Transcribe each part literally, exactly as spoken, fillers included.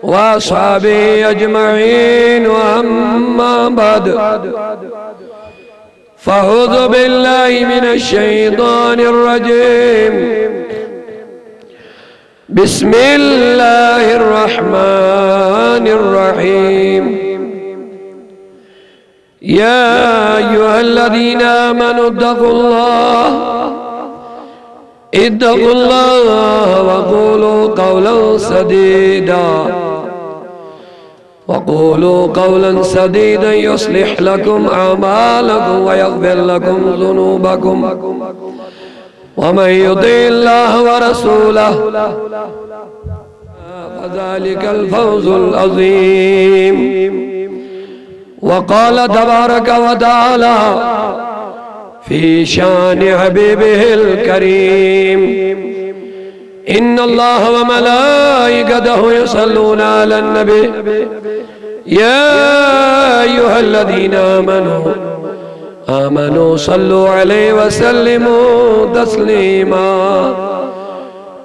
وأصحابه أجمعين، وأما بعد، فأعوذ بالله من الشيطان الرجيم. بسم الله الرحمن الرحيم. يا أيها الذين آمنوا اتقوا الله، اتقوا الله وقولوا قولا سديدا، وقولوا قولا سديدا يصلح لكم أعمالكم ويغفر لكم ذنوبكم، ومن يطع الله ورسوله فذلك الفوز العظيم. وقال تبارك وتعالى في شأن حبيبه الكريم: إن الله وملائكته يصلون على النبي، يا أيها الذين آمنوا، آمنوا صلوا عليه وسلموا تسليما.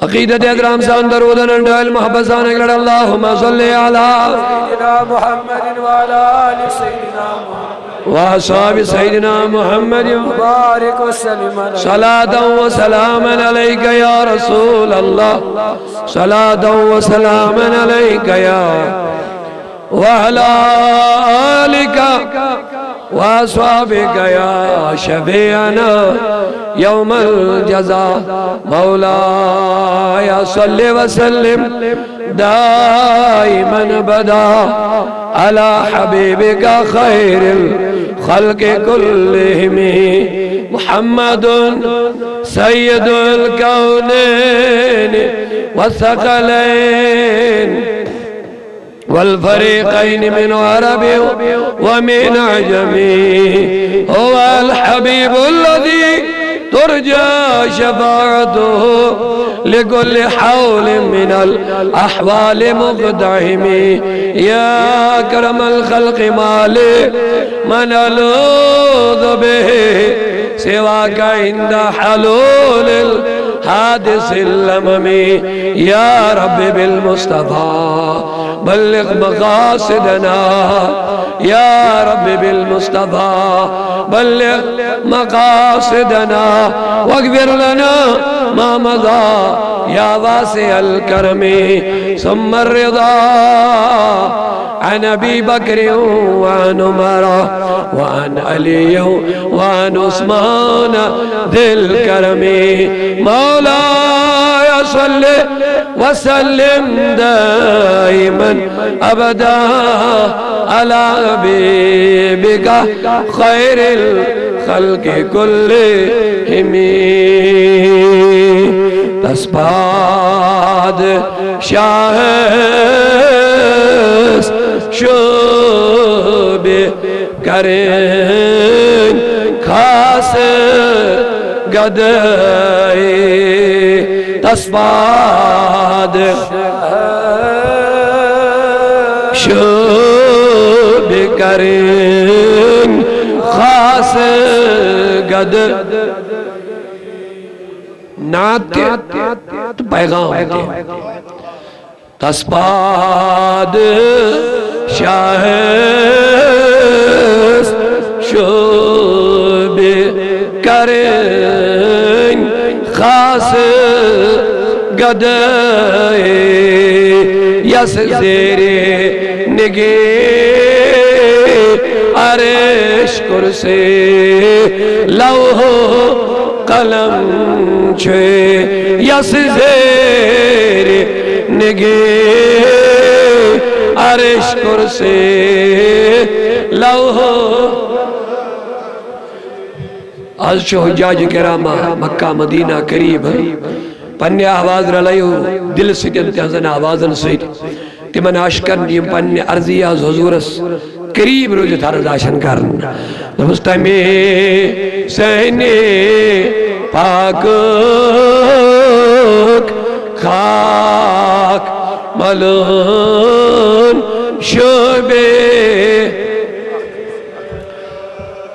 عقیدت احترام سان درود انڈال محبت سان اگلڑ اللهم صل على سيدنا محمد وعلى آل سيدنا محمد وأصحاب سيدنا محمد. بارك وسلم عليه. صلاة وسلاما عليك يا رسول الله، صلاة وسلاما عليك يا، وعلى آلك وأصحابك يا شفيعنا يوم الجزاء. مولاي صل وسلم دائما أبدا على حبيبك خير الخلق كلهم، محمد سيد الكونين والثقلين والفريقين من عرب ومن عجم. هو الحبيب الذي ترجى شفاعته لكل حول من الأحوال مقتحم. يا أكرم الخلق، ما لي من ألوذ به سواك عند حلول الحادث اللمم. يا رب بالمصطفى بلغ مقاصدنا، يا رب بالمصطفى بلغ مقاصدنا، واغفر لنا ما مضى يا واسع الكرم. ثم الرضا عن أبي بكر وعن عمر وعن علي وعن عثمان ذي الكرم. مولاي صل وسلم دائما أبدا على حبيبك خير الخلق كلهم. تس پادشاہس شوبہِ کرٕنۍ خاص گدٲے، تس پاد شوبہِ کرٕنۍ خاص گدٲے۔ نعت تہِ تہٕ پیغام تہِ۔ تس پادشاہس شوبہِ کرٕنۍ خاص گدٲے، یس زیرِ نگہِ عرش کرسی لوح قلم چھُ، یس زیرِ نگہِ عرش کرسی لوح۔ از چھُ حجاج کرامہ مکہ مدینہ قریب، پننہِ آواز رلٲیِو دِلہٕ سۭتۍ تِہنٛزن آوازن سۭتۍ۔ تِمن عاشقن یِم پننہِ عرضی از حضورس قریب روٗزِتھ عرض آسن کران۔ دوٚپُس، تمے صحنِ پاکُک خاک ملُن شوبہِ۔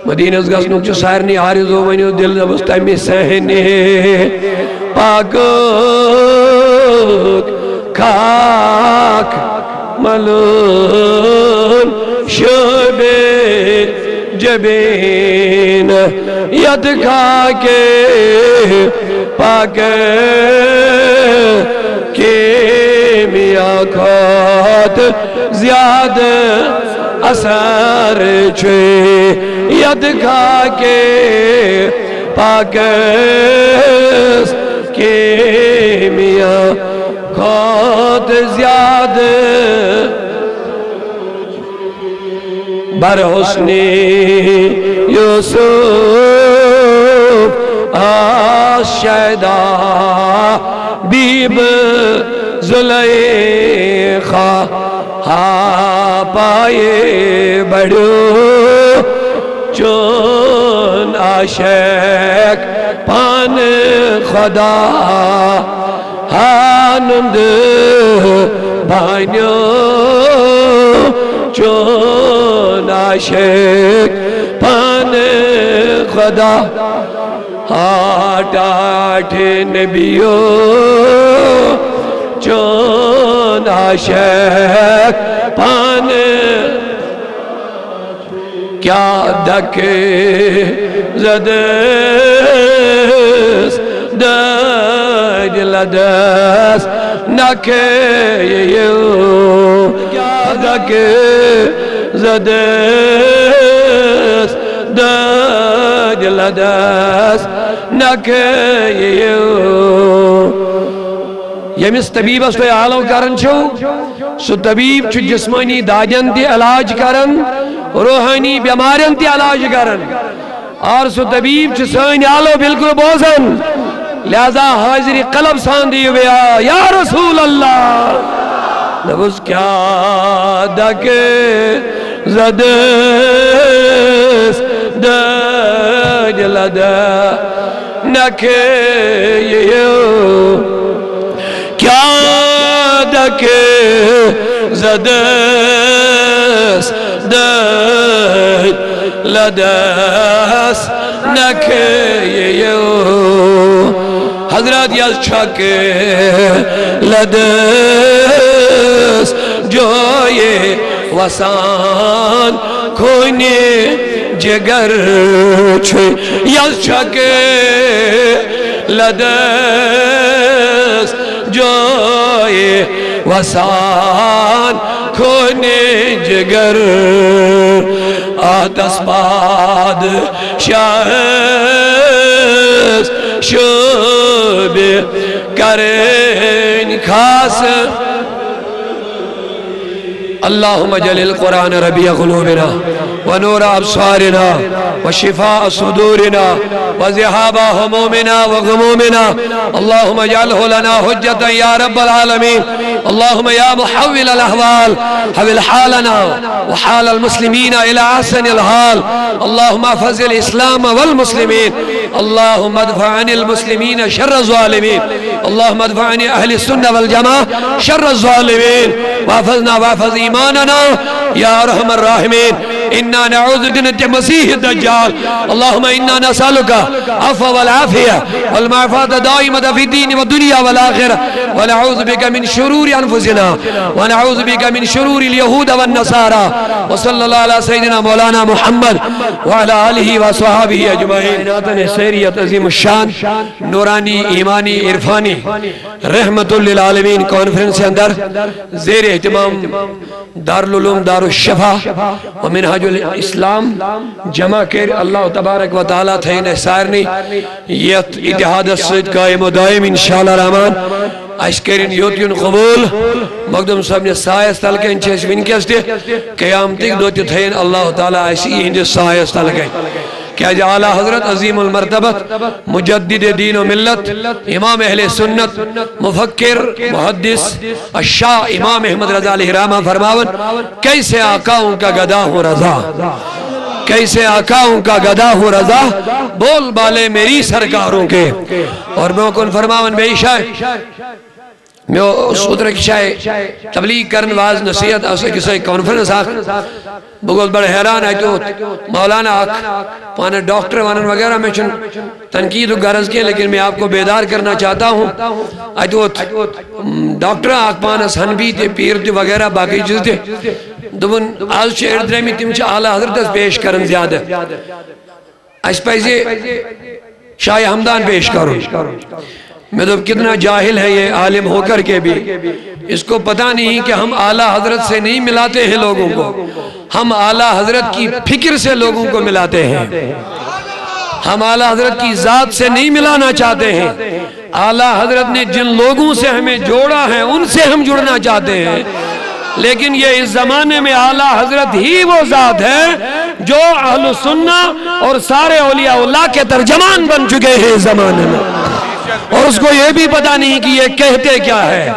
مدینس گژھنُک چھُ سارنٕے آرزو، ؤنِو دِل، دوٚپُس، تمہِ صحنِ پاکُک اکھ ملون شعبِ جبین، یَتھ خاکہِ پاکِ کیمیا کھۄتہٕ زیادٕ اثر چھُ، یَتھ خاکہِ پاکس کیمیا کھۄتہٕ زیادٕ بر حسنِ یوسف آس شیدا بیبہِ زلیخا، ہا پایہِ بڑیو چون عاشق پانہٕ خدا، ہا نُند بنیو چون عاشق پانہٕ خدا، ہا ٹاٹھ نبیو چون عاشق پانہٕ۔ کیا دکہٕ زدس دٲدۍ لدس نکھٕ یِیو۔ کیا دکہٕ زدس دٲدۍ لدس نکھٕ یِیو۔ ییٚمِس طبیبس تُہۍ آلو کران چھِو، سُہ طبیب چھُ جسمٲنی دادٮ۪ن تہِ علاج کران، روحٲنی بٮ۪مارٮ۪ن تہِ علاج کران۔ اور سُہ طبیب چھُ سٲنۍ آلو بالکل بوزان۔ لہذا حاضری قلب سان دِیِو بیٚیہِ، یا رسول اللہ۔ دوٚپُس، کیا دکہٕ زدس دٲدۍ لدس نکھٕ یِیو۔ کیا دکہٕ زدس دٲدۍ لدس نکھٕ یِیو۔ حضرت، یَس چھکہٕ لدس جویہِ وسان خوٗنہِ جگر چھُ، یَس چھکہٕ لدس جویہِ وسان خوٗنہِ جگر۔ آتس پاد شاہس شوبہِ کرن خاص۔ اللهم اجعل القرآن ربيع قلوبنا ونور أبصارنا وشفاء صدورنا وذهاب همومنا وغمومنا. اللهم اجعله لنا حجة يا رب العالمين. اللهم يا محول الأحوال، حول حالنا وحال المسلمين إلى أحسن الحال. اللهم احفظ الإسلام والمسلمين. اللهم ادفع عن المسلمين شر الظالمين. اللهم ادفع عن أهل السنة والجماعة شر الظالمين. واحفظنا واحفظ إيماننا يا أرحم الراحمين. إنا نعوذ بك من المسيح الدجال. اللهم إنا نسألك العفو والعافية والمعافاة الدائمة في الدين والدنيا والآخرة، ونعوذ بك من شرور أنفسنا، ونعوذ بك من شرور اليهود والنصارى. وصلى الله على سيدنا مولانا محمد وعلى آله وصحبه أجمعين. کائناتن سیریت عظیم الشان نورانی ایمانی عرفانی رحمت للعالمین کانفرنس اندر زیر اہتمام دارالعلوم دارالشفا و منہاج الاسلام جمع کٔرۍ۔ اللہ تبارک و تعالیٰ تھٲیِن اَسہِ سارنٕے یتھ اتحادس سۭتۍ قائم و دائم انشاءاللہ الرحمن۔ اَسہِ کٔرِن یوٚت یُن قبول۔ مخدوم صٲبنِس سایس تل کَنۍ چھِ أسۍ وٕنکیٚس تہِ، قیامتٕکۍ دۄہ تہِ تھٲیِن اللہ تعالیٰ اَسہِ یِہنٛدِس سایس تل کَنۍ۔ کیازِ اعلیٰ حضرت عظیم المرتبت مجدد دین و ملت، امام اہل سنت، مفکر، محدث، الشاہ امام احمد رضا علیہ الرحمہ فرماون، کیسے آقاؤں کا گدا ہوں رضا، کیسے آقاؤں کا گدا ہوں رضا، بول بالے میری سرکاروں کے۔ اور برونٛہہ کُن فرماون بیٚیہِ شاہ، مےٚ اوس اوترٕ أکِس جایہِ تبلیغ کرن، واز نصیحت ٲس أکِس جایہِ، کانفرنس اکھ۔ بہٕ گوس بڑٕ حیران، اتہِ ووت مولانا اکھ، پانہٕ ڈاکٹر ونان وغیرہ، مےٚ چھُنہٕ تنقیدُک غرض کینٛہہ، لیکن میں آپ کو بیدار کرنا چاہتا ہوں۔ اتہِ ووت ڈاکٹر اکھ، پانس حنفی تہِ، پیٖر تہِ وغیرہ باقی چیٖز تہِ۔ دوٚپُن، از چھِ أڑۍ درٛامٕتۍ، تِم چھِ اعلیٰ حضرتس پیش کران زیادٕ۔ اسہِ پزِ شاہ ہمدان پیش کرُن۔ میں دوٚپ، کتنا جاہل ہے یہ، عالم ہو کر کے بھی اس کو پتہ نہیں کہ ہم اعلیٰ حضرت سے نہیں ملاتے ہیں لوگوں کو، ہم اعلیٰ حضرت کی فکر سے لوگوں کو ملاتے ہیں۔ ہم اعلیٰ حضرت کی ذات سے نہیں ملانا چاہتے ہیں۔ اعلیٰ حضرت نے جن لوگوں سے ہمیں جوڑا ہے، ان سے ہم جڑنا چاہتے ہیں، لیکن یہ اس زمانے میں اعلیٰ حضرت ہی وہ ذات ہے جو اہل السنہ اور سارے اولیاء اللہ کے ترجمان بن چکے ہیں اس زمانے میں، اور اس کو یہ بھی پتہ نہیں کہ یہ کہتے کیا ہے۔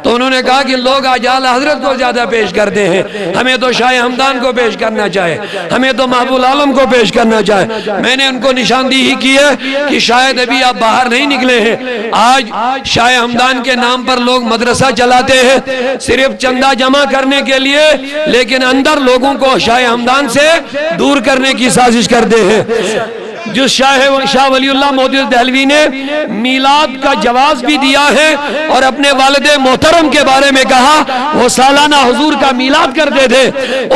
تو انہوں نے کہا کہ لوگ آج اعلیٰ حضرت کو زیادہ پیش کرتے ہیں، ہمیں تو شاہ ہمدان کو پیش کرنا چاہے، ہمیں تو محبوب عالم کو پیش کرنا چاہے۔ میں نے ان کو نشاندہی کی ہے کہ شاید ابھی آپ باہر نہیں نکلے ہیں۔ آج شاہ ہمدان کے نام پر لوگ مدرسہ چلاتے ہیں صرف چندہ جمع کرنے کے لیے، لیکن اندر لوگوں کو شاہ ہمدان سے دور کرنے کی سازش کرتے ہیں۔ جس شاہ، شاہ ولی اللہ محدث دہلوی نے میلاد کا جواز بھی دیا ہے اور اپنے والد محترم کے بارے میں کہا، وہ سالانہ حضور کا میلاد کرتے تھے،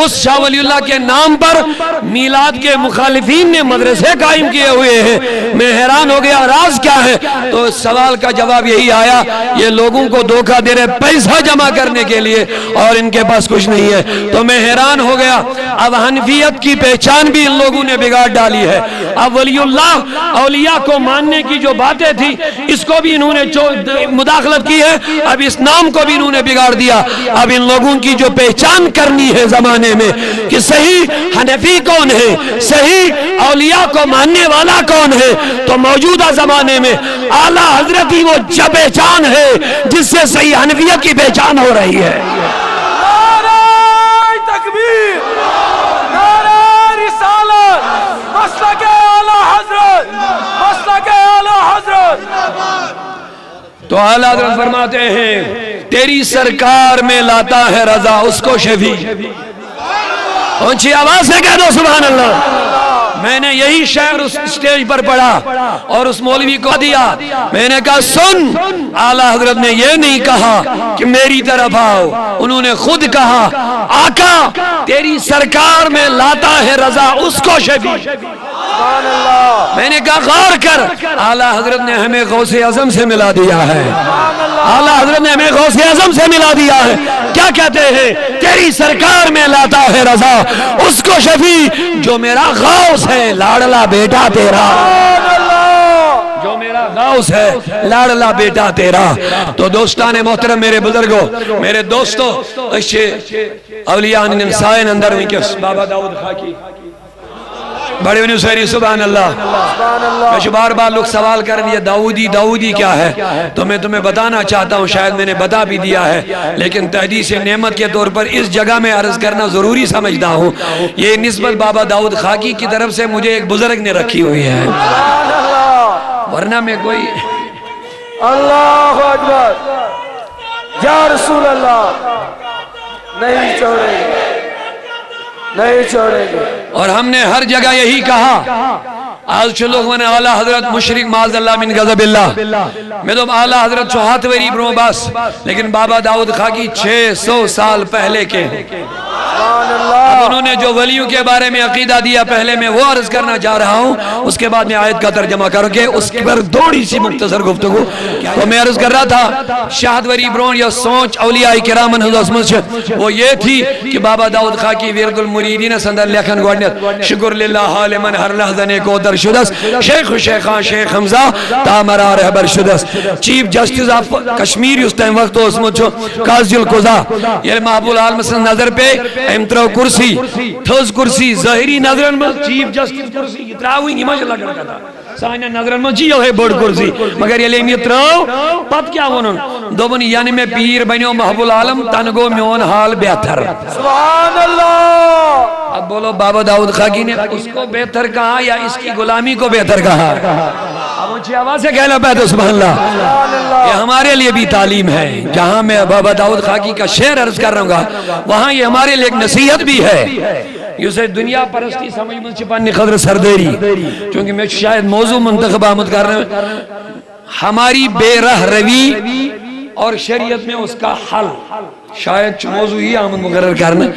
اس شاہ ولی اللہ کے نام پر میلاد کے مخالفین نے مدرسے قائم کیے ہوئے ہیں۔ میں حیران ہو گیا، راز کیا ہے؟ تو اس سوال کا جواب یہی آیا، یہ لوگوں کو دھوکہ دے رہے پیسہ جمع کرنے کے لیے، اور ان کے پاس کچھ نہیں ہے۔ تو میں حیران ہو گیا، اب حنفیت کی پہچان بھی ان لوگوں نے بگاڑ ڈالی ہے۔ اب ولی اللہ، اولیاء کو ماننے کی جو باتیں تھی، اس کو بھی انہوں نے چو-، مداخلت کی ہے، اب اس نام کو بھی انہوں نے بگاڑ دیا۔ اب ان لوگوں کی جو پہچان کرنی ہے زمانے میں کہ صحیح حنفی کون ہے، صحیح اولیاء کو ماننے والا کون ہے، تو موجودہ زمانے میں اعلیٰ حضرت ہی وہ ج-، پہچان ہے جس سے صحیح حنفیت کی پہچان ہو رہی ہے۔ نعرہ تکبیر، نعرہ رسالت، مسلک اعلیٰ حضرت، مسلک اعلیٰ حضرت۔ تو اعلیٰ حضرت فرماتے ہیں، تیری سرکار میں لاتا ہے رضا اس کو شفیع۔ اونچی آواز سے کہہ دو سبحان اللہ۔ میں نے یہی شعر اس اسٹیج پر پڑھا اور اس مولوی کو دیا۔ میں نے کہا، سن، اعلیٰ حضرت نے یہ نہیں کہا کہ میری طرف آؤ، انہوں نے خود کہا، آقا، تیری سرکار میں لاتا ہے رضا اس کو شفیع۔ میں نے کہا، غور کر، اعلیٰ حضرت نے ہمیں غوث اعظم سے ملا دیا ہے، اعلیٰ حضرت نے ہمیں غوث اعظم سے ملا دیا ہے۔ کیا کہتے ہیں؟ تیری سرکار میں لاتا ہے رضا اس کو شفیع، جو میرا غوث ہے، لاڈلا بیٹا تیرا، جو میرا غوث ہے، لاڈلا بیٹا تیرا۔ تو دوستان محترم، میرے بزرگوں، میرے دوستوں، اچھے اولیاء ہندن ساین اندر ونکس بابا داؤد خاکی۔ بڑے ونیو ساری سبحان اللہ۔ میں بار بار لوگ سوال کریں، یہ داؤدی، داؤدی کیا ہے؟ تو میں تمہیں بتانا چاہتا ہوں، شاید میں نے بتا بھی دیا ہے، لیکن تحدیث نعمت کے طور پر اس جگہ میں عرض کرنا ضروری سمجھتا ہوں۔ یہ نسبت بابا داؤد خاکی کی طرف سے مجھے ایک بزرگ نے رکھی ہوئی ہے۔ ورنہ میں کوئی اللہ اکبر۔ یا رسول اللہ، نہیں چھوڑیں گے، نہیں چھوڑیں گے۔ اور ہم نے ہر جگہ یہی کہا۔ آج چھ لوگ ونان اعلیٰ حضرت مشرک، معاذ اللہ من غضب اللہ۔ میں دوٚپ اعلیٰ حضرت چھو ہتھ وری برونٛہہ بس، لیکن بابا داؤد خاکی چھ سو سال پہلے کے ہیں۔ اب انہوں نے جو ولیوں کے بارے میں عقیدہ دیا، پہلے میں وہ عرض کرنا چاہ رہا ہوں، اس کے بعد میں آیت کا ترجمہ کروں کہ اس پر تھوڑی سی مختصر گفتگو۔ تو میں عرض کر رہا تھا، شاہد وری برونٛہہ یا سونچ اولیاء کرامن ہنٛز ٲسمٕژ چھِ، وہ یہ تھی کہ بابا داؤد خاکی ورد المریدین اندر لیکھان گۄڈنیتھ، شکر للہ عالمن ہر لحظہ نے کوتر شدس، شیخ شیخان شیخ حمزہ تامرا رہبر شدس۔ چیف جسٹس آف کشمیر یُس تمہِ وقتہٕ اوسمُت چھُ، قاضی القضا، ییٚلہِ محبوب عالم سٕنٛز نظر پیٚیہِ، أمۍ ترٲو کرسی، تھٔز کرسی، ظٲہری نظرن منٛز چیف جسٹس کرسی، یہِ ترٛاوٕنۍ، یہِ ما چھِ لۄکٕٹ کتھا؟ سانٮ۪ن نظرن منٛز چھِ یِہوٚے بٔڑ کرسی، مگر ییٚلہِ أمۍ یہِ ترٛٲو، پتہٕ کیٛاہ ووٚنُن؟ دوٚپُن، "ینہٕ مےٚ پیٖر بنیو محبوب عالم، تنہٕ گوٚو میون حال بہتر۔" سبحان اللہ۔ اب بولو، بابا داؤد خاکی نے اس کو بہتر کہا یا اس کی غلامی کو بہتر کہا؟ اب وہ اچھی آواز سے کہنا پہ تو سبحان اللہ۔ یہ ہمارے لیے بھی تعلیم ہے۔ جہاں میں بابا داؤد خاکی کا شعر عرض کر رہا ہوں گا، وہاں یہ ہمارے لیے ایک نصیحت بھی ہے۔ یُس اَسہِ دنیا پرستی سمجھ منٛز چھِ پننہِ خٲطرٕ سردٲری، چونکہ مےٚ چھُ شاید موضوع منتخب آمُت کرنہٕ، ہماری بے راہ روی اور شریعت میں اس کا حل۔ شاید چھُ موضوع یی آمُت مقرر کرنہٕ،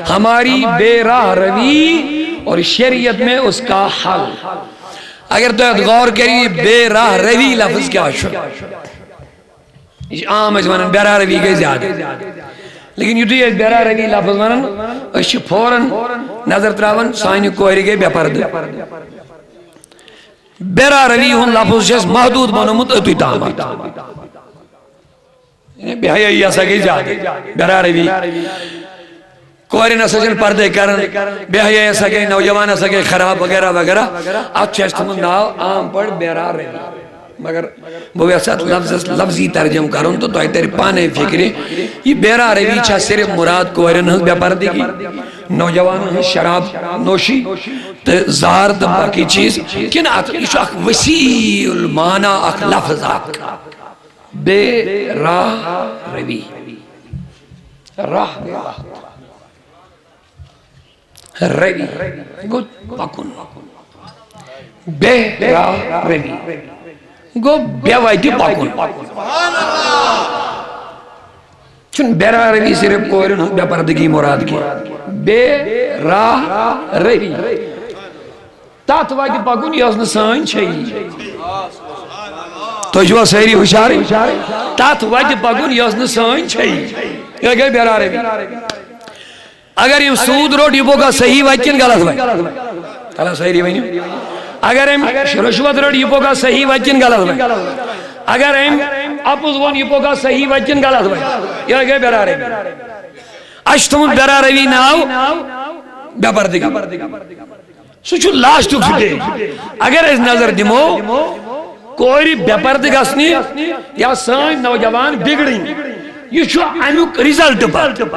ہماری بے راہ روی اور شریعت میں اس کا حل۔ اگر تُہۍ اَتھ غور کٔرِو، یہِ بے راہ روی لفظ کیٛاہ چھُ؟ یہِ چھِ عام أسۍ وَنان، بے راہ روی گٔے زیادٕ۔ لیکن یُتھُے أسۍ بے راہ روی لفظ وَنان، أسۍ چھِ فوراً نظر ترٛاوان، سانہِ کورِ گٔے بے پردٕ۔ بے راہ روی ہُنٛد لفظ چھُ اَسہِ محدوٗد بنوومُت أتُے تامَتھ۔ یعنی بے حیٲیی ہسا گٔے زیادٕ، بے راہ روی۔ کورِ نہ سا چھِنہٕ پردے کران، بے حیٲیی ہسا گٔے، نوجوان ہسا گٔے خراب وغیرہ وغیرہ۔ اتھ چھُ اَسہِ تھوٚمُت ناو عام پٲٹھۍ بے راہ روی۔ مگر بہٕ یژھٕ اتھ لفظس لفظی ترجمہٕ کرُن تہٕ تۄہہِ ترِ پانے فکرِ، یہِ بے راہ روی چھا صرف مراد کورٮ۪ن ہٕنٛز بے پردگی، نوجوانن ہٕنٛز شراب نوشی تہٕ زار تہٕ باقی چیز، کِنہٕ اتھ، یہِ چھُ اکھ وسیع المعنی اکھ لفظ اکھ؟ بے راہ روی۔ راہ گٔے وتھ۔ روی گوٚو پکُن۔ بے راہ روی گوٚو بے وتہِ پکُن۔ چھُنہٕ بے راہ روی صرف کورٮ۪ن ہٕنٛز بے پردگی مراد کینٛہہ۔ بے راہ روی۔ تتھ وتہِ پکُن یۄس نہٕ سٲنۍ چھیی۔ تُہۍ چھِوا سٲری ہُشارٕے؟ تتھ وتہِ پکُن یۄس نہٕ سٲنۍ چھیی۔ یہِ گٔے بے راہ روی۔ اگر أمۍ سوٗد روٚٹ، یہِ پوٚکا صحیح وتہِ کِنہٕ غلط وتہِ؟ تَلہ سٲری ؤنِو۔ اگر أمۍ رُشوت رٔٹ، یہِ پوٚکا صحیح وتہِ کِنہٕ غلط وتہِ؟ اگر أمۍ اپُز ووٚن، یہِ پوٚکا صحیح وتہِ کِنہٕ غلط وتہِ؟ یہِ گٔے بے راہ روی۔ اَسہِ چھُ تھوٚمُت بے راہ روی ناو بے پردگی۔ سُہ چھُ لاسٹُک سٹیج۔ اگر أسۍ نظر دِمو، کورِ بے پردٕ گژھنہِ یا سٲنۍ نوجوان بِگڑٕنۍ، یہِ چھُ اَمیُک رِزلٹ پتہٕ۔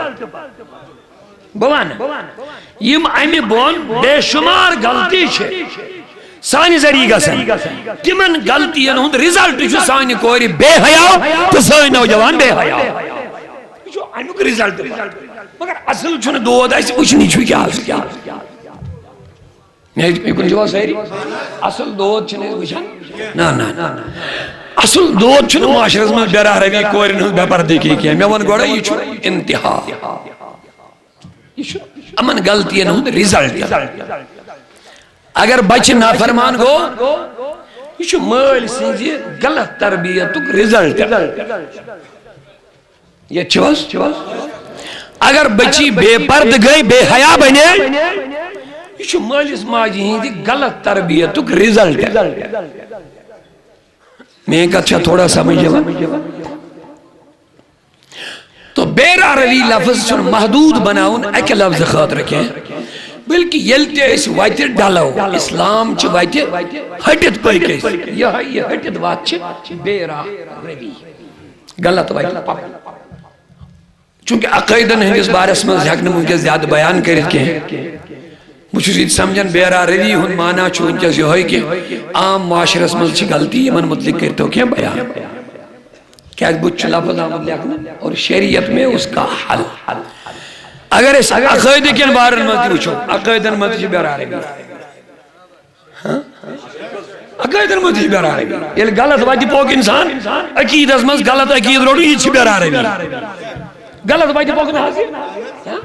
بہٕ وَنہٕ، یِم اَمہِ بۄن بے شُمار غلطی چھِ سانہِ ذٔریعہٕ گژھان، تِمن غلطین ہُنٛد رِزلٹ چھُ سانہِ کورِ بے حیا تہٕ سٲنۍ نوجوان بے حیا۔ یہِ چھُ اَمیُک رِزلٹ۔ مگر اصل چھُنہٕ دود اَسہِ وٕچھنٕے چھُ کیٛاہ آسہِ۔ مےٚ، یہِ کُن چھِوا سٲری؟ اصل دود چھِنہٕ أسۍ وٕچھان۔ نہ، نہ، نہ، نہ۔ اصل دود چھُنہٕ معاشرس منٛز بے راہ روی، کورٮ۪ن ہٕنٛز بے پردگی کینٛہہ۔ مےٚ ووٚن گۄڈَے، یہِ چھُ انتہا۔ یہِ چھُ یِمن غلطین ہُنٛد رِزلٹ۔ اگر بچہِ نافرمان گوٚو، یہِ چھُ مٲلۍ سٕنٛزِ غلط تربیتُک رِزلٹ۔ ییٚتہِ چھِو حظ؟ اگر بچی بے پردٕ گٔے، بے حیا بنے، یہِ چھُ مٲلِس ماجہِ ہٕنٛدِ غلط تربیتُک رِزلٹ۔ میٲنۍ کتھ چھا تھوڑا سمجھ یِوان؟ تو بے راہ روی لفظ چھُنہٕ محدود بناوُن اکہِ لفظٕ خٲطرٕ کینٛہہ، بلکہِ ییٚلہِ تہِ أسۍ وتہِ ڈلو، اسلام چھِ وتہِ ہٹِتھ پٔکۍ أسۍ۔ یِہوٚے یہِ ہٹِتھ وتھ چھِ بے راہ روی، غلط وتہِ پکُن۔ چونکہ عقٲیدن ہٕنٛدِس بارس منٛز ہٮ۪کہٕ نہٕ وٕنکیٚس زیادٕ بیان کٔرِتھ کینٛہہ۔ بہٕ چھُس یہِ تہِ سمجھان، بے راہ روی ہُنٛد معنی چھُ وٕنکیٚس یِہوٚے کہِ عام معاشرس منٛز چھِ غلطی، یِمن مُتعلق کٔرۍتو کینٛہہ بیان۔ کیٛازِ بُتھِ چھُ لفظ آمُت لیکھنہٕ، اور شریعت میں اس کا حل۔ اگر أسۍ عقٲیدٕ کٮ۪ن بارن منٛز تہِ وٕچھو، عقٲیدن منٛز تہِ چھِ بے راہ روی۔ ہاں؟ عقٲیدن منٛز تہِ چھِ بے راہ روی۔ ییٚلہِ غلط وتہِ پوٚک انسان، عقیدس منٛز غلط عقیدٕ روٚٹُن، یہِ تہِ چھِ بے راہ روی۔ غلط وتہِ پوٚک نہٕ حظ یہِ۔ ہاں؟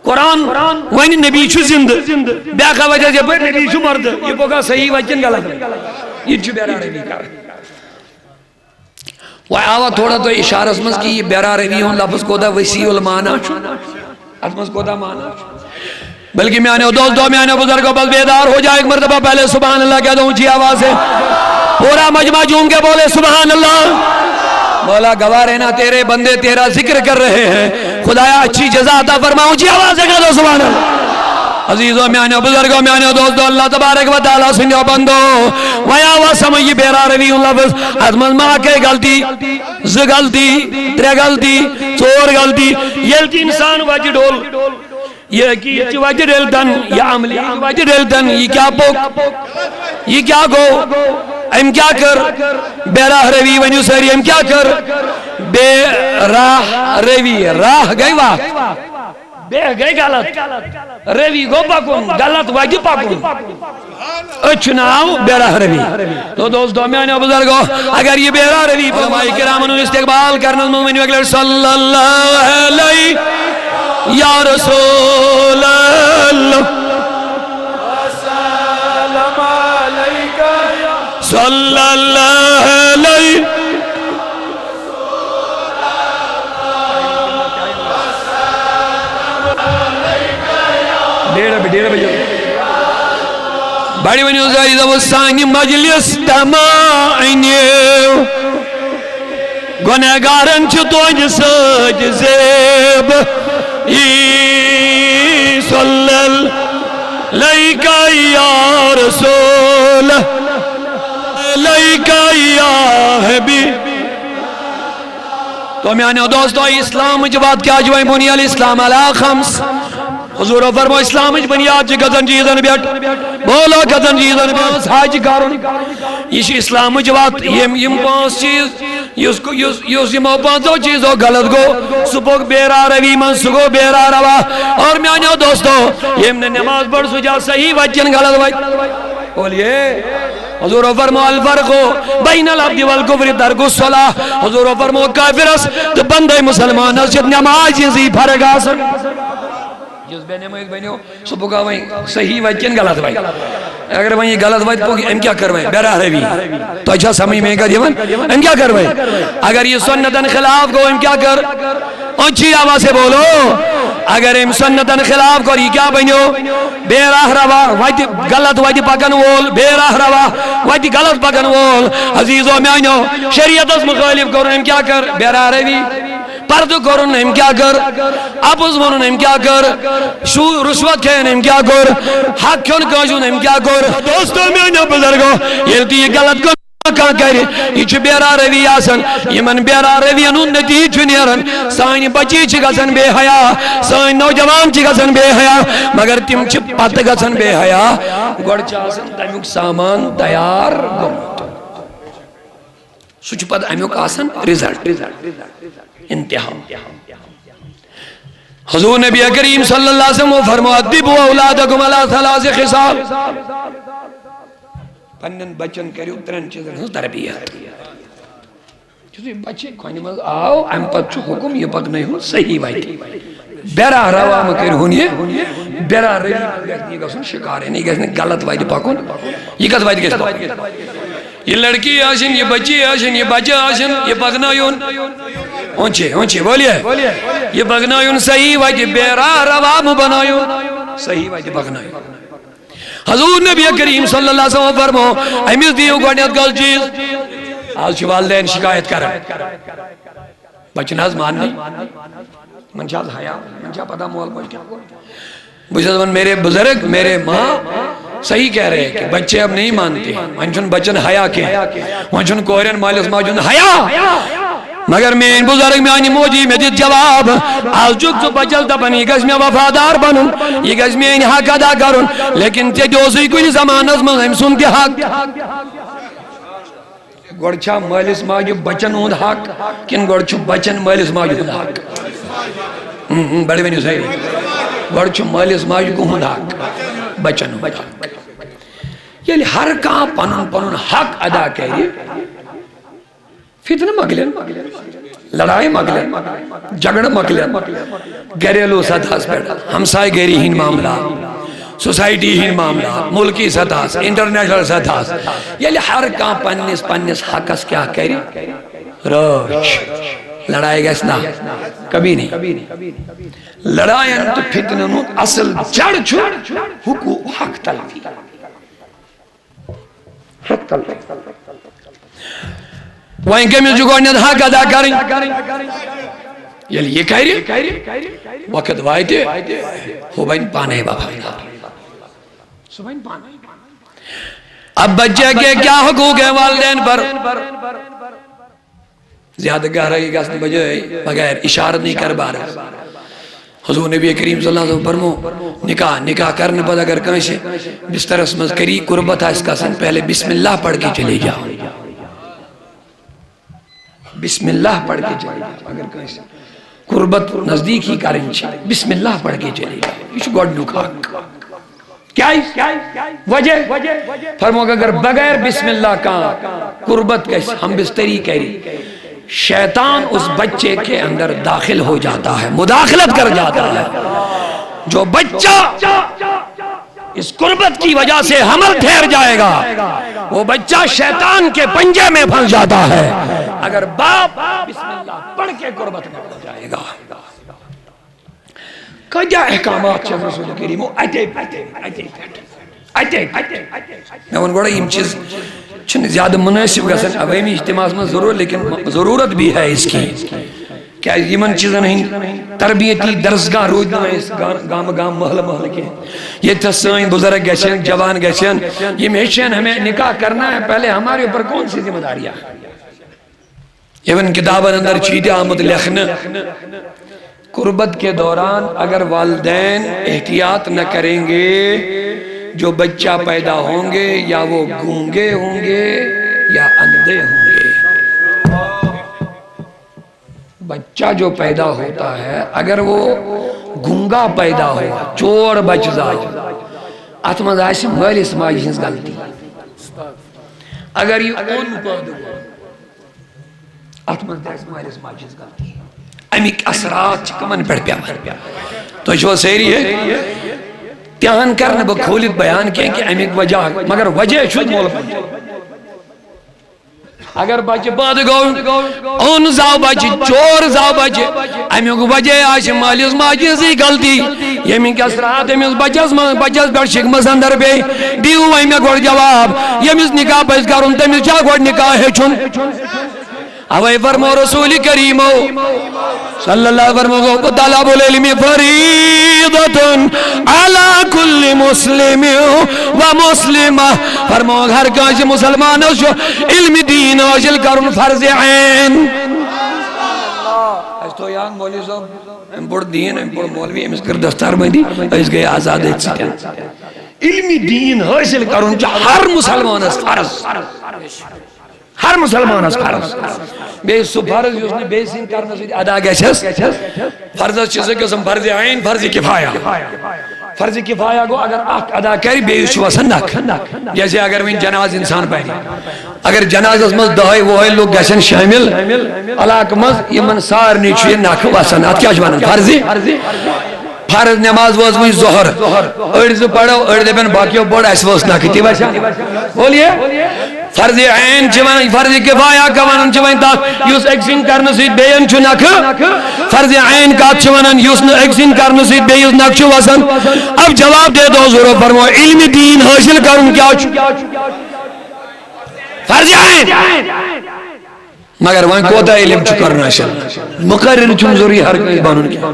قرآن ونہِ نبی چھُ زندٕ، بیٛاکھ وجہ یپٲرۍ نبی چھُ مردٕ، یہِ پوٚکا صحیح وتہِ کِنہٕ غلط وتہِ؟ یہِ تہِ چھُ بے راہ روی کران۔ وۄنۍ آوا تھوڑا تۄہہِ اشارس منٛز کہِ یہِ بے راہ روی ہُنٛد لفظ کوتاہ وسیع المعنی چھُ، اتھ منٛز کوتاہ معنی چھُ؟ بلکہ میانیو دوستو، میانیو بزرگو، بس بیدار ہو جائے، ایک مرتبہ پہلے سبحان اللہ کہہ دو اونچی آواز سے۔ پورا مجمع جھوم کے بولے سبحان اللہ۔ مولا گواہ رہنا، تیرے بندے تیرا ذکر کر رہے ہیں، خدایا اچھی جزا عطا فرما، اونچی آواز سے کہہ دو سبحان اللہ۔ عزیزو، میانیو بزرگو، میانیو دوستو، اللہ تبارک و تعالیٰ سٕنٛدیو بندو، وۄنۍ آوا سمجھ یہِ بے راہ روی ہُنٛد لفظ؟ اتھ منٛز ما آکے غلطی؟ زٕ غلطی، ترٛےٚ غلطی، ژور غلطی۔ ییٚلہِ تہِ انسان وتہِ ڈوٚل، یہِ عقیدٕچ وتہِ ڈٔلۍ تن، یہِ عملی وتہِ ڈٔلۍ تن، یہِ کیٛاہ پوٚک؟ یہِ کیٛاہ گوٚو؟ أمۍ کیٛاہ کٔر؟ بے راہ روی۔ ؤنِو سٲری، أمۍ کیٛاہ کٔر؟ بے راہ روی۔ راہ گٔے وَتھ، بے گٔے غلط، روی گوٚو پَکُن، غلط وَتہِ پَکُن۔ أتھۍ چھُ ناو بے راہ روی۔ تو دوستو، میانیو بزرگو، اگر یہِ بے راہ روی علماء کرامن ہُنٛد استقبال کرنس منٛز ؤنِو اَکہِ لَٹہِ صلی اللہ علیہ یا رسول اللہ۔ صلی اللہ علیہ۔ ڈیڑھ بجے، ڈیڑھ بجے۔ بڑِ ؤنِو زٲری، دَپُس سانہِ مجلس تمام أنِو۔ گۄنہگارن چھُ تُہنٛدِ سۭتۍ زیب۔ ای صلی اللہ علیک یا رسول، علیک یا حبیب۔ تو میانیو دوستو، اسلامٕچ وَتھ کیٛاہ چھِ وۄنۍ؟ بُنی الاسلام علی خمس۔ حضورو فرمو، اسلامٕچ بُنیاد چھِ کٔژَن چیٖزن پٮ۪ٹھ؟ بولو، کٔژَن چیٖزن پٮ۪ٹھ؟ حج کرُن۔ یہِ چھِ اسلامٕچ وَتھ۔ یِم، یِم پانٛژھ چیٖز، یُس، یُس، یُس یِمو پانٛژو چیٖزو غلط گوٚو، سُہ پوٚک بے راہ روی منٛز، سُہ گوٚو بے راہ روا۔ اور میانیو دوستو، ییٚمۍ نہٕ نماز پٔر، سُہ چھا صحیح وَتہِ کِنہٕ غلط وَتہِ؟ بولیے۔ حضورو فرمو، الفرق بین العبد والکفر ترک الصلاۃ۔ حضورو فرمو، کافرس تہٕ بندے مسلمانس چھِ نمازِ ہٕنٛزٕے فرق آسان۔ یُس بے نماز بنیو، سُہ پوٚکا وۄنۍ صحیح وَتہِ کِنہٕ غلط وَتہِ؟ اگر وۄنۍ یہِ غلط وَتہِ پوٚک، أمۍ کیٛاہ کٔر وۄنۍ؟ بے راہ روی۔ تۄہہِ چھا سمجھ مےٚ کَتھ یِوان؟ أمۍ کیٛاہ کٔر وۄنۍ؟ اگر یہِ سُنتن خلاف گوٚو، أمۍ کیٛاہ کٔر؟ اونچی آواز سے بولو۔ اگر أمۍ سُنتن خلاف کوٚر، یہِ کیٛاہ بنیو؟ بے راہ روا، وَتہِ غلط وَتہِ پکن وول، بے راہ روا، وَتہِ غلط پکن وول۔ عزیزو میانیو، شریعتس مخالف کوٚرُن أمۍ کیٛاہ کٔر؟ بے راہ روی۔ پردٕ کوٚرُن أمۍ کیٛاہ کٔر؟ اَپُز ووٚنُن أمۍ کیٛاہ کٔر؟ شو-، رُشوت کھیٚن أمۍ کیٛاہ کوٚر؟ حق کھیوٚن کٲنٛسہِ ہُنٛد أمۍ کیٛاہ کوٚر؟ دوستو میانیو بزرگو، ییٚلہِ تہِ یہِ غلط کٲم کانٛہہ کرِ، یہِ چھُ بے راہ روی آسان۔ یِمن بے راہ روین ہُنٛد نتیٖجہٕ چھُ نیران، سانہِ بچی چھِ گژھان بے حیا، سٲنۍ نوجوان چھِ گژھان بے حیا، مگر تِم چھِ پتہٕ گژھان بے حیا۔ گۄڈٕ چھُ آسان تمیُک سامان تیار گوٚمُت۔ سُہ چھُ پتہٕ امیُک آسان result، انتہا۔ حضور نبی کریم صلی اللہ علیہ وسلم فرمو، "ادبوا اولادکم علی ثلاث خصال"۔ پننٮ۪ن بچن کٔرِو ترٛٮ۪ن چیٖزن ہٕنٛز تربیت۔ یُتھُے بچہِ کھۄنہِ منٛز آو، امہِ پتہٕ چھُ حُکُم، یہِ پکنٲیہُن صحیح وتہِ۔ بے راہ روا مہٕ کٔرِہُن یہِ، بے راہ روی گژھِ نہٕ یہِ گژھُن شکار، یعنی یہِ گژھِ نہٕ غلط وتہِ پکُن۔ یہِ کتھ وتہِ گژھِ پکُن؟ یہِ لڑکی آسن، یہِ بچی آسن، یہِ بچہ آسن، یہِ پکنٲیُن۔ اونچے، اونچے، بولیے۔ یہِ پکنٲیُن صحیح وتہِ، بے راہ روا مہٕ بنٲیُن۔ صحیح وتہِ پکنٲیُن۔ حضور نبی کریم صلی اللہ علیہ وسلم فرمو، أمِس دِیِو گۄڈٕنٮ۪تھ غلط چیٖز۔ آز چھِ والدین شکایت کران، بچہِ نہٕ حظ ماننٕے، یِمن چھِ آز حیا، یِمن چھا پتہ مول موج کیٛاہ گوٚو؟ بہٕ چھُس دَپان، میرے بزرگ، میرے ماں صحیح کہہ رہے ہیں کہ بچے اب نہیں مانتے ہیں، وۄنۍ چھُنہٕ بچن حیا کینٛہہ، وۄنۍ چھُنہٕ کورٮ۪ن مٲلِس ماجہِ ہُنٛد حیا۔ مگر میٲنۍ بزرگ، میانہِ موجی مےٚ دیُت جواب۔ آز چھُکھ ژٕ بچس دپان، یہِ گژھِ مےٚ وفادار بنُن، یہِ گژھِ میٲنۍ حق ادا کرُن، لیکن ژےٚ تہِ اوسُے کُنہِ زمانس منٛز أمۍ سُنٛد تہِ حق۔ گۄڈٕ چھا مٲلِس ماجہِ بچن ہُنٛد حق، کِنہٕ گۄڈٕ چھُ بچن مٲلِس ماجہِ ہُنٛد حق؟ ہم، ہم، بڑٕ ؤنِو سٲری۔ گۄڈٕ چھُ مٲلِس ماجہِ کُہُنٛد حق؟ بچن ہُنٛد حق۔ ییٚلہِ ہر کانٛہہ پنُن پنُن حق ادا کرِ، فتنہٕ مۄکلن، لڑایہِ مۄکلن، جھگڑٕ مۄکلن، گھریلو سطحس پٮ۪ٹھ، ہمسایہِ گٔری ہٕنٛدۍ معاملات، سوسائٹی ہٕنٛدۍ معاملات، ملکی سطحس، انٹرنیشنل سطحس، ییٚلہِ ہر کانٛہہ پننِس پننِس حقس کیٛاہ کرِ، رٲچھ، لڑایہِ گژھِ نہ، کبھی نہیں۔ لڑاین تہٕ فتنن ہُنٛد اصل جڑ چھُ حقوق، حق تلفی۔ حق تلفی۔ وۄنۍ کٔمِس چھُ گۄڈٕنٮ۪تھ حق ادا کرٕنۍ؟ ییٚلہِ یہِ کرِ، وقت واتہِ، ہُہ بنہِ پانے وفادار۔ سُہ بنہِ پانے۔ اب بچے کے کیا حقوق ہیں والدین پر؟ زیادٕ گہرائی گژھنہٕ بجٲے بغیر اشارت نہیں کر پا رہے۔ حضور نبی کریم صلی اللہ علیہ وسلم فرمو، نکاح، نکاح کرنہٕ پتہٕ اگر کٲنٛسہِ بسترس منٛز کری، قربت آسہِ کھسان، پہلے بسم اللہ پڑھ کے چلے جاؤ۔ بسم اللہ پڑھ کے چلے جاؤ۔ اگر کٲنٛسہِ قربت نزدیٖکی کرٕنۍ چھِ، بسم اللہ پڑھ کے چلے جاؤ۔ یہِ چھُ گۄڈٕنیُک حق۔ کیٛازِ؟ وجہ؟ فرموکھ، اگر بغیر بسم اللہ کانٛہہ قربت گژھِ، ہم بستری کرِ، شیطان اس بچے کے اندر داخل ہو جاتا ہے، مداخلت کر جاتا ہے۔ جو بچہ اس قربت کی وجہ سے حمل ٹھہر جائے گا، وہ بچہ شیطان کے پنجے میں پھنس جاتا ہے۔ اگر باپ بسم اللہ پڑھ کے قربت میں پڑھ جائے گا۔ کٲتیٛاہ احکامات چھِ رسول کریٖمو اَتے پٮ۪ٹھ، اَتے پٮ۪ٹھ، اَتے پٮ۪ٹھ۔ مےٚ ووٚن گۄڈَے، یِم چیٖز چھِنہٕ زیادٕ مُنٲسِب گژھان عوٲمی اجتماعس منٛز ضروٗر، لیکن ضروٗرت بھی ہے اس کی۔ کیٛازِ یِمن چیٖزن ہٕنٛدۍ تربیتی درسگاہ روٗدۍ نہٕ اَسہِ گا-، گامہٕ گامہٕ، محلہٕ محلہٕ کینٛہہ۔ ییٚتہِ تھَس سٲنۍ بُزرگ گژھن، جوان گژھن، یِم ہیٚچھن، ہمیں نکاح کرنا ہے، پہلے ہمارے اوپر کون سی ذمہ داری ہے؟ یِمن کِتابن اندر چھُ یہِ تہِ آمُت لیکھنہٕ، قربت کے دوران اگر والدین احتیاط نہ کریں گے، جو بچہ پیدا ہوں گے یا وہ گونگے ہوں گے یا اندھے ہوں گے۔ بچہ جو پیدا ہوتا ہے، اگر وہ گونگا پیدا ہوا، چور بچہ زاو، اتھ منٛز آسہِ مٲلِس ماجہِ ہٕنٛز غلطی۔ اگر یہِ اوٚن پٲدٕ گوٚو، اتھ منٛز تہِ آسہِ مٲلِس ماجہِ ہٕنٛز غلطی۔ اَمِکۍ اثرات چھِ کٕمن پٮ۪ٹھ پٮ۪وان؟ تُہۍ چھِوا سٲری ہے؟ تِہن کرٕ نہٕ بہٕ کھوٗلِتھ بیان کینٛہہ کہِ اَمِکۍ وجہ، مگر وجہ چھُ مول موج۔ اگر بچہِ پٲدٕ گوٚو، اوٚن زاو بچہِ، چور زاو بچہِ، اَمیُک وجہ آسہِ مٲلِس ماجہِ ہٕنٛزٕے غلطی۔ ییٚمِکۍ اثرات أمِس بچس منٛز، بچس پٮ۪ٹھ شِکمس اندر پیٚیہِ۔ دِیِو وۄنۍ مےٚ گۄڈٕ جواب، ییٚمِس نکاح پزِ کرُن، تٔمِس چھا گۄڈٕ نکاح ہیٚچھُن؟ اوے فرمو رسول کریمو صلی اللہ علیہ وسلم، طلب العلم فریضۃ علی کل مسلم و مسلمہ۔ فرمو، ہر کٲنٛسہِ مسلمانس چھُ علم دین حٲصِل کرُن فرض عین۔ اَسہِ تھوٚو یاد مولوی صٲب، أمۍ پوٚر دین، أمۍ پوٚر مولوی، أمِس کٔر دستار بندی، أسۍ گٔے آزاد أتھۍ سۭتۍ۔ علم دین حٲصِل کرُن چھُ ہر مسلمانس فرض۔ ہر مسلمانس فرض۔ بیٚیہِ سُہ فرض یُس نہٕ بیٚیہِ سٕنٛدِ کرنہٕ سۭتۍ ادا گژھٮ۪س۔ فرضس چھِ زٕ قٕسم، فرض عین، فرض کفایہ۔ فرض کفایہ گوٚو اگر اکھ ادا کرِ، بیٚیِس چھُ وسان نکھٕ۔ جیسے اگر وۄنۍ جنازٕ انسان پرِ، اگر جنازس منٛز دہے وُہے لُکھ گژھن شٲمِل علاقہٕ منٛز، یِمن سارنٕے چھُ یہِ نکھٕ وسان۔ اتھ کیٛاہ چھِ ونان؟ فرض۔ فرض نماز وٲژ وۄنۍ ظہر، أڑۍ زٕ پرو، أڑۍ دپن باقیو پوٚر، اسہِ وٲژ نکھٕ تہِ وسان۔ بولیے، فرض عین چھِ ونان، فرض کفایہ کا ونان چھِ وۄنۍ تتھ یُس أکۍ سٕنٛدِ کرنہٕ سۭتۍ بیٚین چھُ نکھٕ۔ فرض عین کتھ چھِ ونان یُس نہٕ أکۍ سٕنٛدِ کرنہٕ سۭتۍ بیٚیِس نکھٕ چھُ وسان۔ اب جواب دے دو حضور، فرمو علم دین حٲصِل کرُن کیٛاہ چھُ؟ فرض عین۔ مگر وۄنۍ کوتاہ علم چھُ کرُن اَسہِ؟ مقرر چھُنہٕ ضروٗری ہر کٲنٛسہِ بنُن کینٛہہ،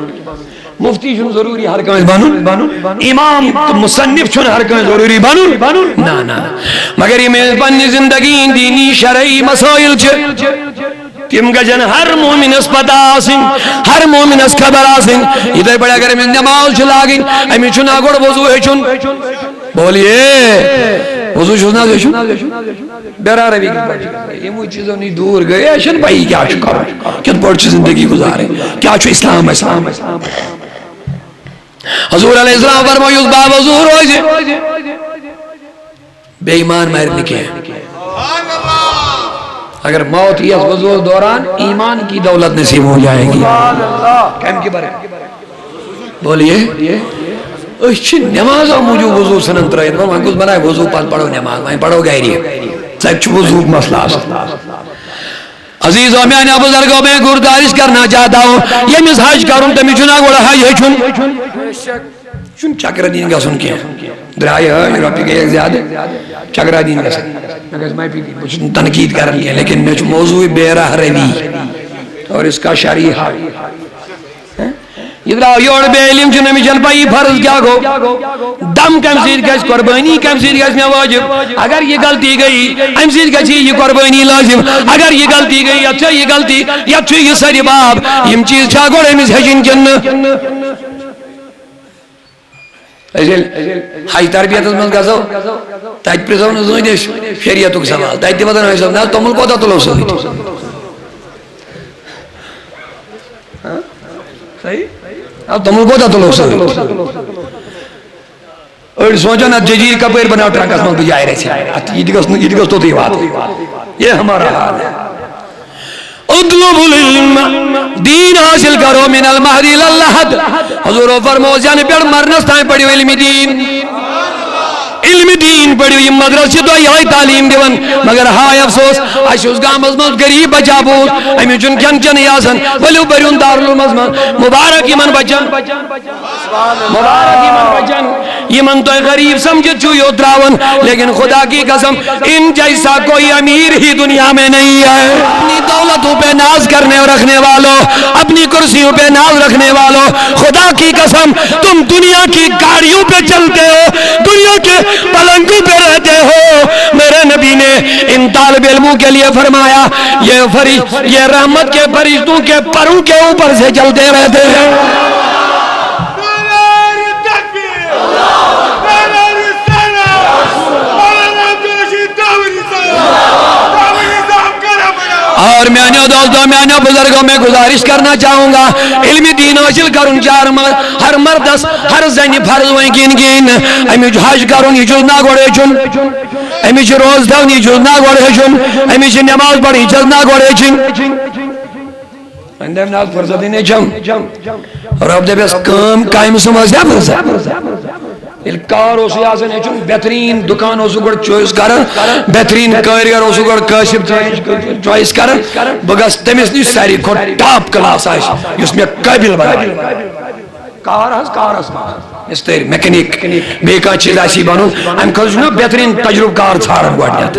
مفتی چھُنہٕ ضروٗری ہر کٲنٛسہِ بنُن، امام تہٕ مصنف چھُنہٕ ہر کٲنٛسہِ ضروٗری بنُن۔ نہ، نہ۔ مگر یِم أسۍ پننہِ زندگی ہٕنٛدۍ دینی شرعی مسٲیل چھِ، تِم گژھن ہر مومنس پتہ آسٕنۍ، ہر مومنس خبر آسٕنۍ۔ یِتھے پٲٹھۍ اگر أمِس نماز چھِ لاگٕنۍ، أمِس چھُنہ گۄڈٕ وضو ہیٚچھُن؟ بولیے، وضو چھُس نہ ہیٚچھُن؟ بے راہ روی کِتھ پٲٹھۍ چھِ گژھان؟ یِمو چیٖزو نِش دوٗر گٔے، اَسہِ چھَنہٕ پَیی کیٛاہ چھُ کَرُن، کِتھ پٲٹھۍ چھِ زندگی گُزارٕنۍ، کیٛاہ چھُ اِسلام اَسہِ۔ حضور علیہ السلام فرموو، یُس باوضوٗ روزِ، بے ایمان مَرِ نہٕ کینٛہہ۔ اگر موت یِیَس وضوٗوَس دوران، ایمان کی دولت نصیب ہو جائے گی۔ کَمہِ کہِ برکت؟ بولیے، أسۍ چھِ نمازو موٗجوٗب وضوٗ ژھٕنان ترٛٲیِتھ، وۄنۍ کُس بنایہِ وضوٗ، پتہٕ پرو نماز، وۄنۍ پرو گرِ۔ ژےٚ چھُ وضوٗک مسلہٕ آسان۔ عزیزو میانیو بزرگو، میں گزارش کرنا چاہتا ہوں، ییٚمِس حج کرُن، تٔمِس چھُنہ گۄڈٕ حج ہیٚچھُن۔ چھُنہٕ چکرٕ دِنۍ گژھُن کینٛہہ۔ درٛایہِ حج، رۄپیہِ گٔیَکھ زیادٕ، چکرٕ دِنۍ گژھن۔ مےٚ گژھِ معٲفی دِنۍ، بہٕ چھُس نہٕ تنقید کران کینٛہہ، لیکن مےٚ چھُ موضوع بے راہ روی اور اس کا شرعی حل۔ یہِ درٛاو یورٕ بے علم، چھُنہٕ أمِس چھَنہٕ پَیی فرض کیٛاہ گوٚو، دم کَمہِ سۭتۍ گژھِ، قربٲنی کَمہِ سۭتۍ گژھِ مےٚ وٲجِب۔ اگر یہِ غلطی گٔیی، اَمہِ سۭتۍ گژھِ یہِ قربٲنی لٲزِم۔ اگر یہِ غلطی گٔیی، یَتھ چھےٚ یہِ غلطی، یَتھ چھُ یہِ سٲری باب۔ یِم چیٖز چھا گۄڈٕ أمِس ہیٚچھِنۍ کِنہٕ نہٕ؟ أسۍ ییٚلہِ حج تربیتس منٛز گژھو، تتہِ پرژھو نہٕ زٕہٕنۍ أسۍ شریعتُک سوال۔ تتہِ تہِ ونان، "حاجی صٲب، نہ حظ توٚمُل کوتاہ تُلو سۭتۍ؟" ہاں؟ صحیح؟ آ، توٚمُل کوتاہ تُلو سۭتۍ؟ أڑۍ سونٛچان، "اتھ ججیٖر کپٲرۍ بناو ٹرکس منٛز بہٕ جایہِ رژھِ۔ اتھ یہِ تہِ گوٚژھ نہٕ، یہِ تہِ گوٚژھ توٚتُے واتُن۔ یہ ہمارا حال ہے۔" اطلب العلم، دین حاصل کرو، من المہد الی اللحد۔ حضور فرمو، زینہٕ پٮ۪ٹھ مرنس تام پٔرِو علم دین۔ علم دین پٔرِو، یِم مدرسہٕ چھِ تۄہہِ یِہوٚے تعلیٖم دِوان، مگر ہاے افسوس، اَسہِ اوس گامس منٛز غریٖب بچہ بوٗز، أمِس چھُنہٕ کھٮ۪ن چٮ۪نٕے آسان، ؤلِو بٔرِوُن دارالعلومس منٛز۔ مبارک یِمن بچن۔ مبارک یِمن بچن، یِمن تۄہہِ غریٖب سمجھِتھ چھِو یوت ترٛاوان، لیکن خدا کی قسم، ان جیسا کوئی امیر ہی دنیا میں نہیں ہے۔ اپنی دولتوں پہ ناز کرنے اور رکھنے والوں، اپنی کرسیوں پہ ناز رکھنے والوں، خدا کی قسم، تم دنیا کی گاڑیوں پہ چلتے ہو، دنیا کے پلنگوں پہ رہتے ہو۔ میرے نبی نے ان طالب علموں کے لیے فرمایا، یہ فرش-، یہ رحمت کے فرشتوں کے پروں کے اوپر سے چلتے رہتے ہیں۔ نعرہ تکبیر! نعرہ رسالت! مولانا عبدالرشید دامنی صاحب! دامنی صاحب کرم بیان! اور میانیو دوستو، میانیو بزرگوں، میں گزارش کرنا چاہوں گا، علم دین حاصل کرُن چار مر-، ہر مردس، ہر زنہِ فرض وۄنۍ کِنۍ کِہیٖنۍ نہٕ۔ أمِس چھُ حج کرُن، یہِ چھُس نا گۄڈٕ ہیٚچھُن۔ أمِس چھُ روزٕ تھاوُن، یہِ چھُس نا گۄڈٕ ہیٚچھُن۔ أمِس چھِ نٮ۪ماز پرٕنۍ، یہِ چھَس نا گۄڈٕ ہیٚچھِنۍ۔ وۄنۍ دَپہِ نہ حظ فرصتٕے نَے چھَم۔ رۄب دَپٮ۪س، کٲم کامہِ سُنٛمب ٲس نہ فرصت؟ ییٚلہِ کار اوسُے آسان ہیٚچھُن، بہتریٖن دُکان اوسُکھ گۄڈٕ choice کران، بہتریٖن کٲرۍگر اوسُکھ گۄڈٕ کٲشِر choice کران، بہٕ گژھٕ تٔمِس نِش ساروی کھۄتہٕ top class آسہِ، یُس مےٚ قٲبِل بنایہِ۔ کار حظ، کارس منٛز۔ مستری، میکینک، بیٚیہِ کانٛہہ چیٖز آسی بنُن، امہِ خٲطرٕ چھُ نا بہتریٖن تجربہٕ کار ژھانڈان گۄڈٕنیتھ۔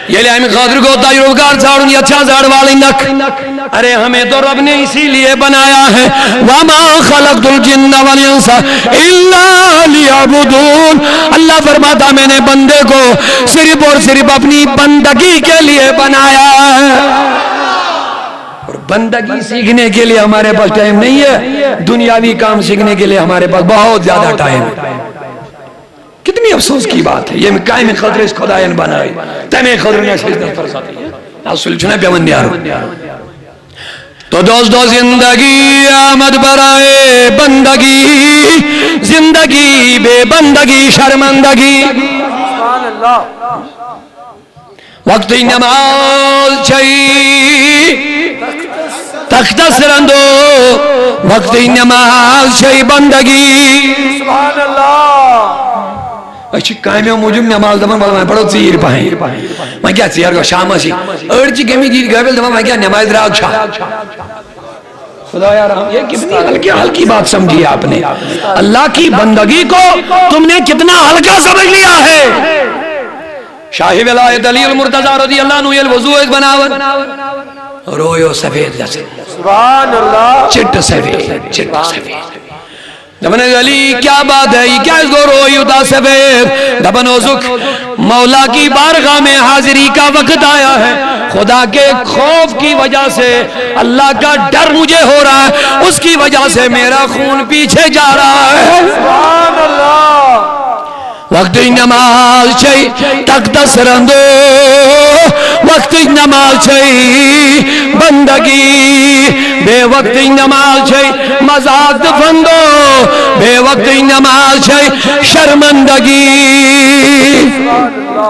ییٚلہِ امہِ خٲطرٕ گوٚو تجربہٕ کار ژھانڈُن، یتھ چھا زڑ والٕنۍ نکھ؟ ارے، ہمیں تو رب نے اسی لیے بنایا ہے، وما خلقت الجن والانس الا لیعبدون۔ اللہ فرماتا، میں نے بندے کو صرف اور صرف اپنی بندگی کے لیے بنایا ہے۔ اور بندگی سیکھنے کے لیے ہمارے پاس ٹائم نہیں ہے، دنیاوی کام سیکھنے کے لیے ہمارے پاس بہت زیادہ ٹائم ہے۔ کتنی افسوس کی بات ہے، یہ کامہِ خٲطرٕ أسۍ خدایَن بنٲے، تَمے خٲطرٕ نہٕ اَسہِ ہیٚچھنَس فرصت۔ اصل چھُنہ پٮ۪وان نیرُن۔ تو دوستو، زندگی آمد برائے بندگی، زندگی بے بندگی شرمندگی۔ سبحان اللہ۔ وقتٕچ نماز چھے تختس رندو، وقتٕچ نماز چھے بندگی۔ سبحان اللہ۔ أسۍ چھِ کامیو موٗجوٗب نماز دپان، وَلہٕ وۄنۍ پرو ژیٖرۍ پہن۔ وۄنۍ کیٛاہ ژیر گوٚو، شامس یی۔ أڑۍ چھِ گٔمٕتۍ ییٖتۍ غٲفِل، دپان، وۄنۍ کیٛاہ نمازِ درٛاو چھا؟ خدایا رحم، یہ کتنی ہلکی، ہلکی بات سمجھی آپ نے۔ اللہ کی بندگی کو تم نے کتنا ہلکا سمجھ لیا ہے۔ شاہ ولایت علی المرتضی رضی اللہ عنہ ییٚلہِ وضو ٲسۍ بناوان، روے اوس سفید گژھان۔ سبحان اللہ۔ چِٹہٕ سفید، چِٹہٕ سفید۔ دپان ٲسۍ، "علی، کیا بات ہے، یہ کیا اس کو روے یوتاہ سفید؟" دپان اوسُکھ، "مولا کی بارگاہ میں حاضری کا وقت آیا ہے، خدا کے خوف کی وجہ سے، اللہ کا ڈر مجھے ہو رہا ہے، اس کی وجہ سے میرا خون پیچھے جا رہا ہے۔" سبحان اللہ۔ وقتٕچ نماز چھے تختس رندو، وقتٕچ نماز چھے بندگی، بے وقتٕچ نماز چھے مذاق تہٕ فندو، بے وقتٕچ نماز چھے شرمندگی۔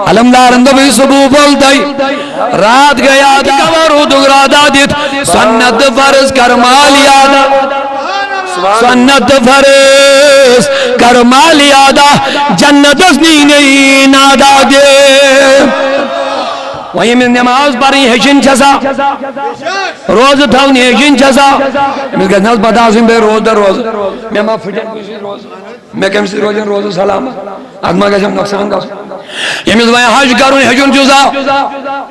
علمدارن دوٚپ، صبح پھوٚل تہٕ رات گٔیے، کور روٗدُکھ راتھا دِتھ، سنت فرض کر مال یاد۔ سنت فرض کر مال یاد، جنتس نی نی نادا دے۔ وۄنۍ ییٚمِس نماز پرٕنۍ ہیٚچھِنۍ چھےٚ سا، روزٕ تھاونہِ ہیٚچھِنۍ چھےٚ سا، أمِس گژھِ نہ حظ پتہ آسٕنۍ، بہٕ روزٕ دار روزٕ، مےٚ ما پھٕٹن کٲنٛسہِ سۭتۍ روزٕ، مےٚ کٔمِس سۭتۍ روزن روزٕ سلامت، اتھ ما گژھٮ۪م نۄقصان گژھُن؟ ییٚمِس وۄنۍ حج کرُن ہیٚچھُن چھُ سا،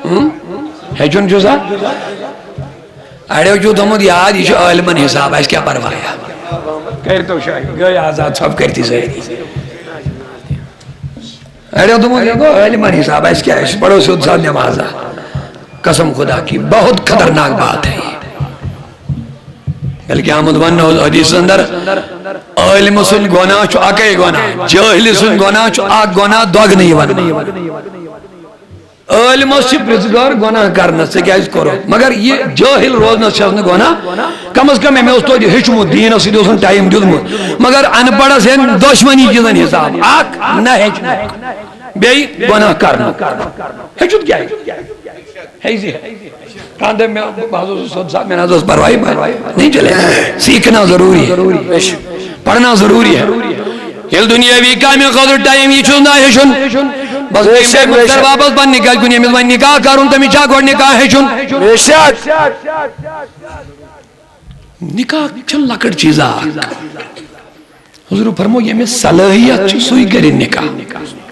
ہُم؟ ہیٚچھُن چھُ سا؟ اڑیو چھُ تھوٚمُت یاد، یہِ چھُ عٲلمن حساب، اَسہِ کیٛاہ پرواے۔ کٔرۍتو شٲہی، گٔے آزاد ژھۄپہٕ کٔرتھی سٲری۔ اڑیو دوٚپُن، یہِ گوٚو عٲلمن حساب، اَسہِ کیٛاہ، أسۍ پرو سیوٚد سادٕ نمازا۔ قسم خدا کی، بہت خطرناک بات ہے۔ بلکہ آمد ون حدیث اندر، عٲلمہٕ سُنٛد گۄناہ چھُ اَکے گۄناہ، جٲہلہِ سُنٛد گۄناہ چھُ اَکھ گۄناہ، دۄگنہٕ یِوان۔ عٲلمس چھِ پرٛژھ گٲر گۄناہ کرنس، ژےٚ کیٛازِ کوٚرُتھ؟ مگر یہِ جٲہِل روزنس چھَس نہٕ گۄناہ، کم از کم أمۍ اوس توتہِ ہیوٚچھمُت، دیٖنس سۭتۍ اوسُن ٹایم دیُتمُت۔ مگر ان پڑھس ہٮ۪ن دۄشوٕنی چیٖزن حساب، اکھ نہ ہیٚچھنُک، بیٚیہِ گۄناہ کرنُک۔ ہیٚچھُتھ کیٛازِ؟ ہے زِ کانٛہہ دَپہِ مےٚ، بہٕ حظ اوسُس سیوٚد سادٕ، مےٚ نہ حظ اوس پرواے، پرواے نہیں چلے، سیکھنا ضروری ہے، پڑھنا ضروری ہے۔ ییٚلہِ دُنیٲوی کامہِ خٲطرٕ ٹایم یہِ چھُ نہ ہیٚچھُن، بس بے شک، بے شک۔ واپس پننہِ کتھِ کُن، ییٚمِس وۄنۍ نکاح کرُن، تٔمِس چھا گۄڈٕ نکاح ہیٚچھُن؟ بے شک۔ نکاح چھُنہٕ لۄکٕٹ چیٖزا اکھ۔ حضور فرمو، ییٚمِس صلٲحیت چھِ، سُے کَرِ نکاح۔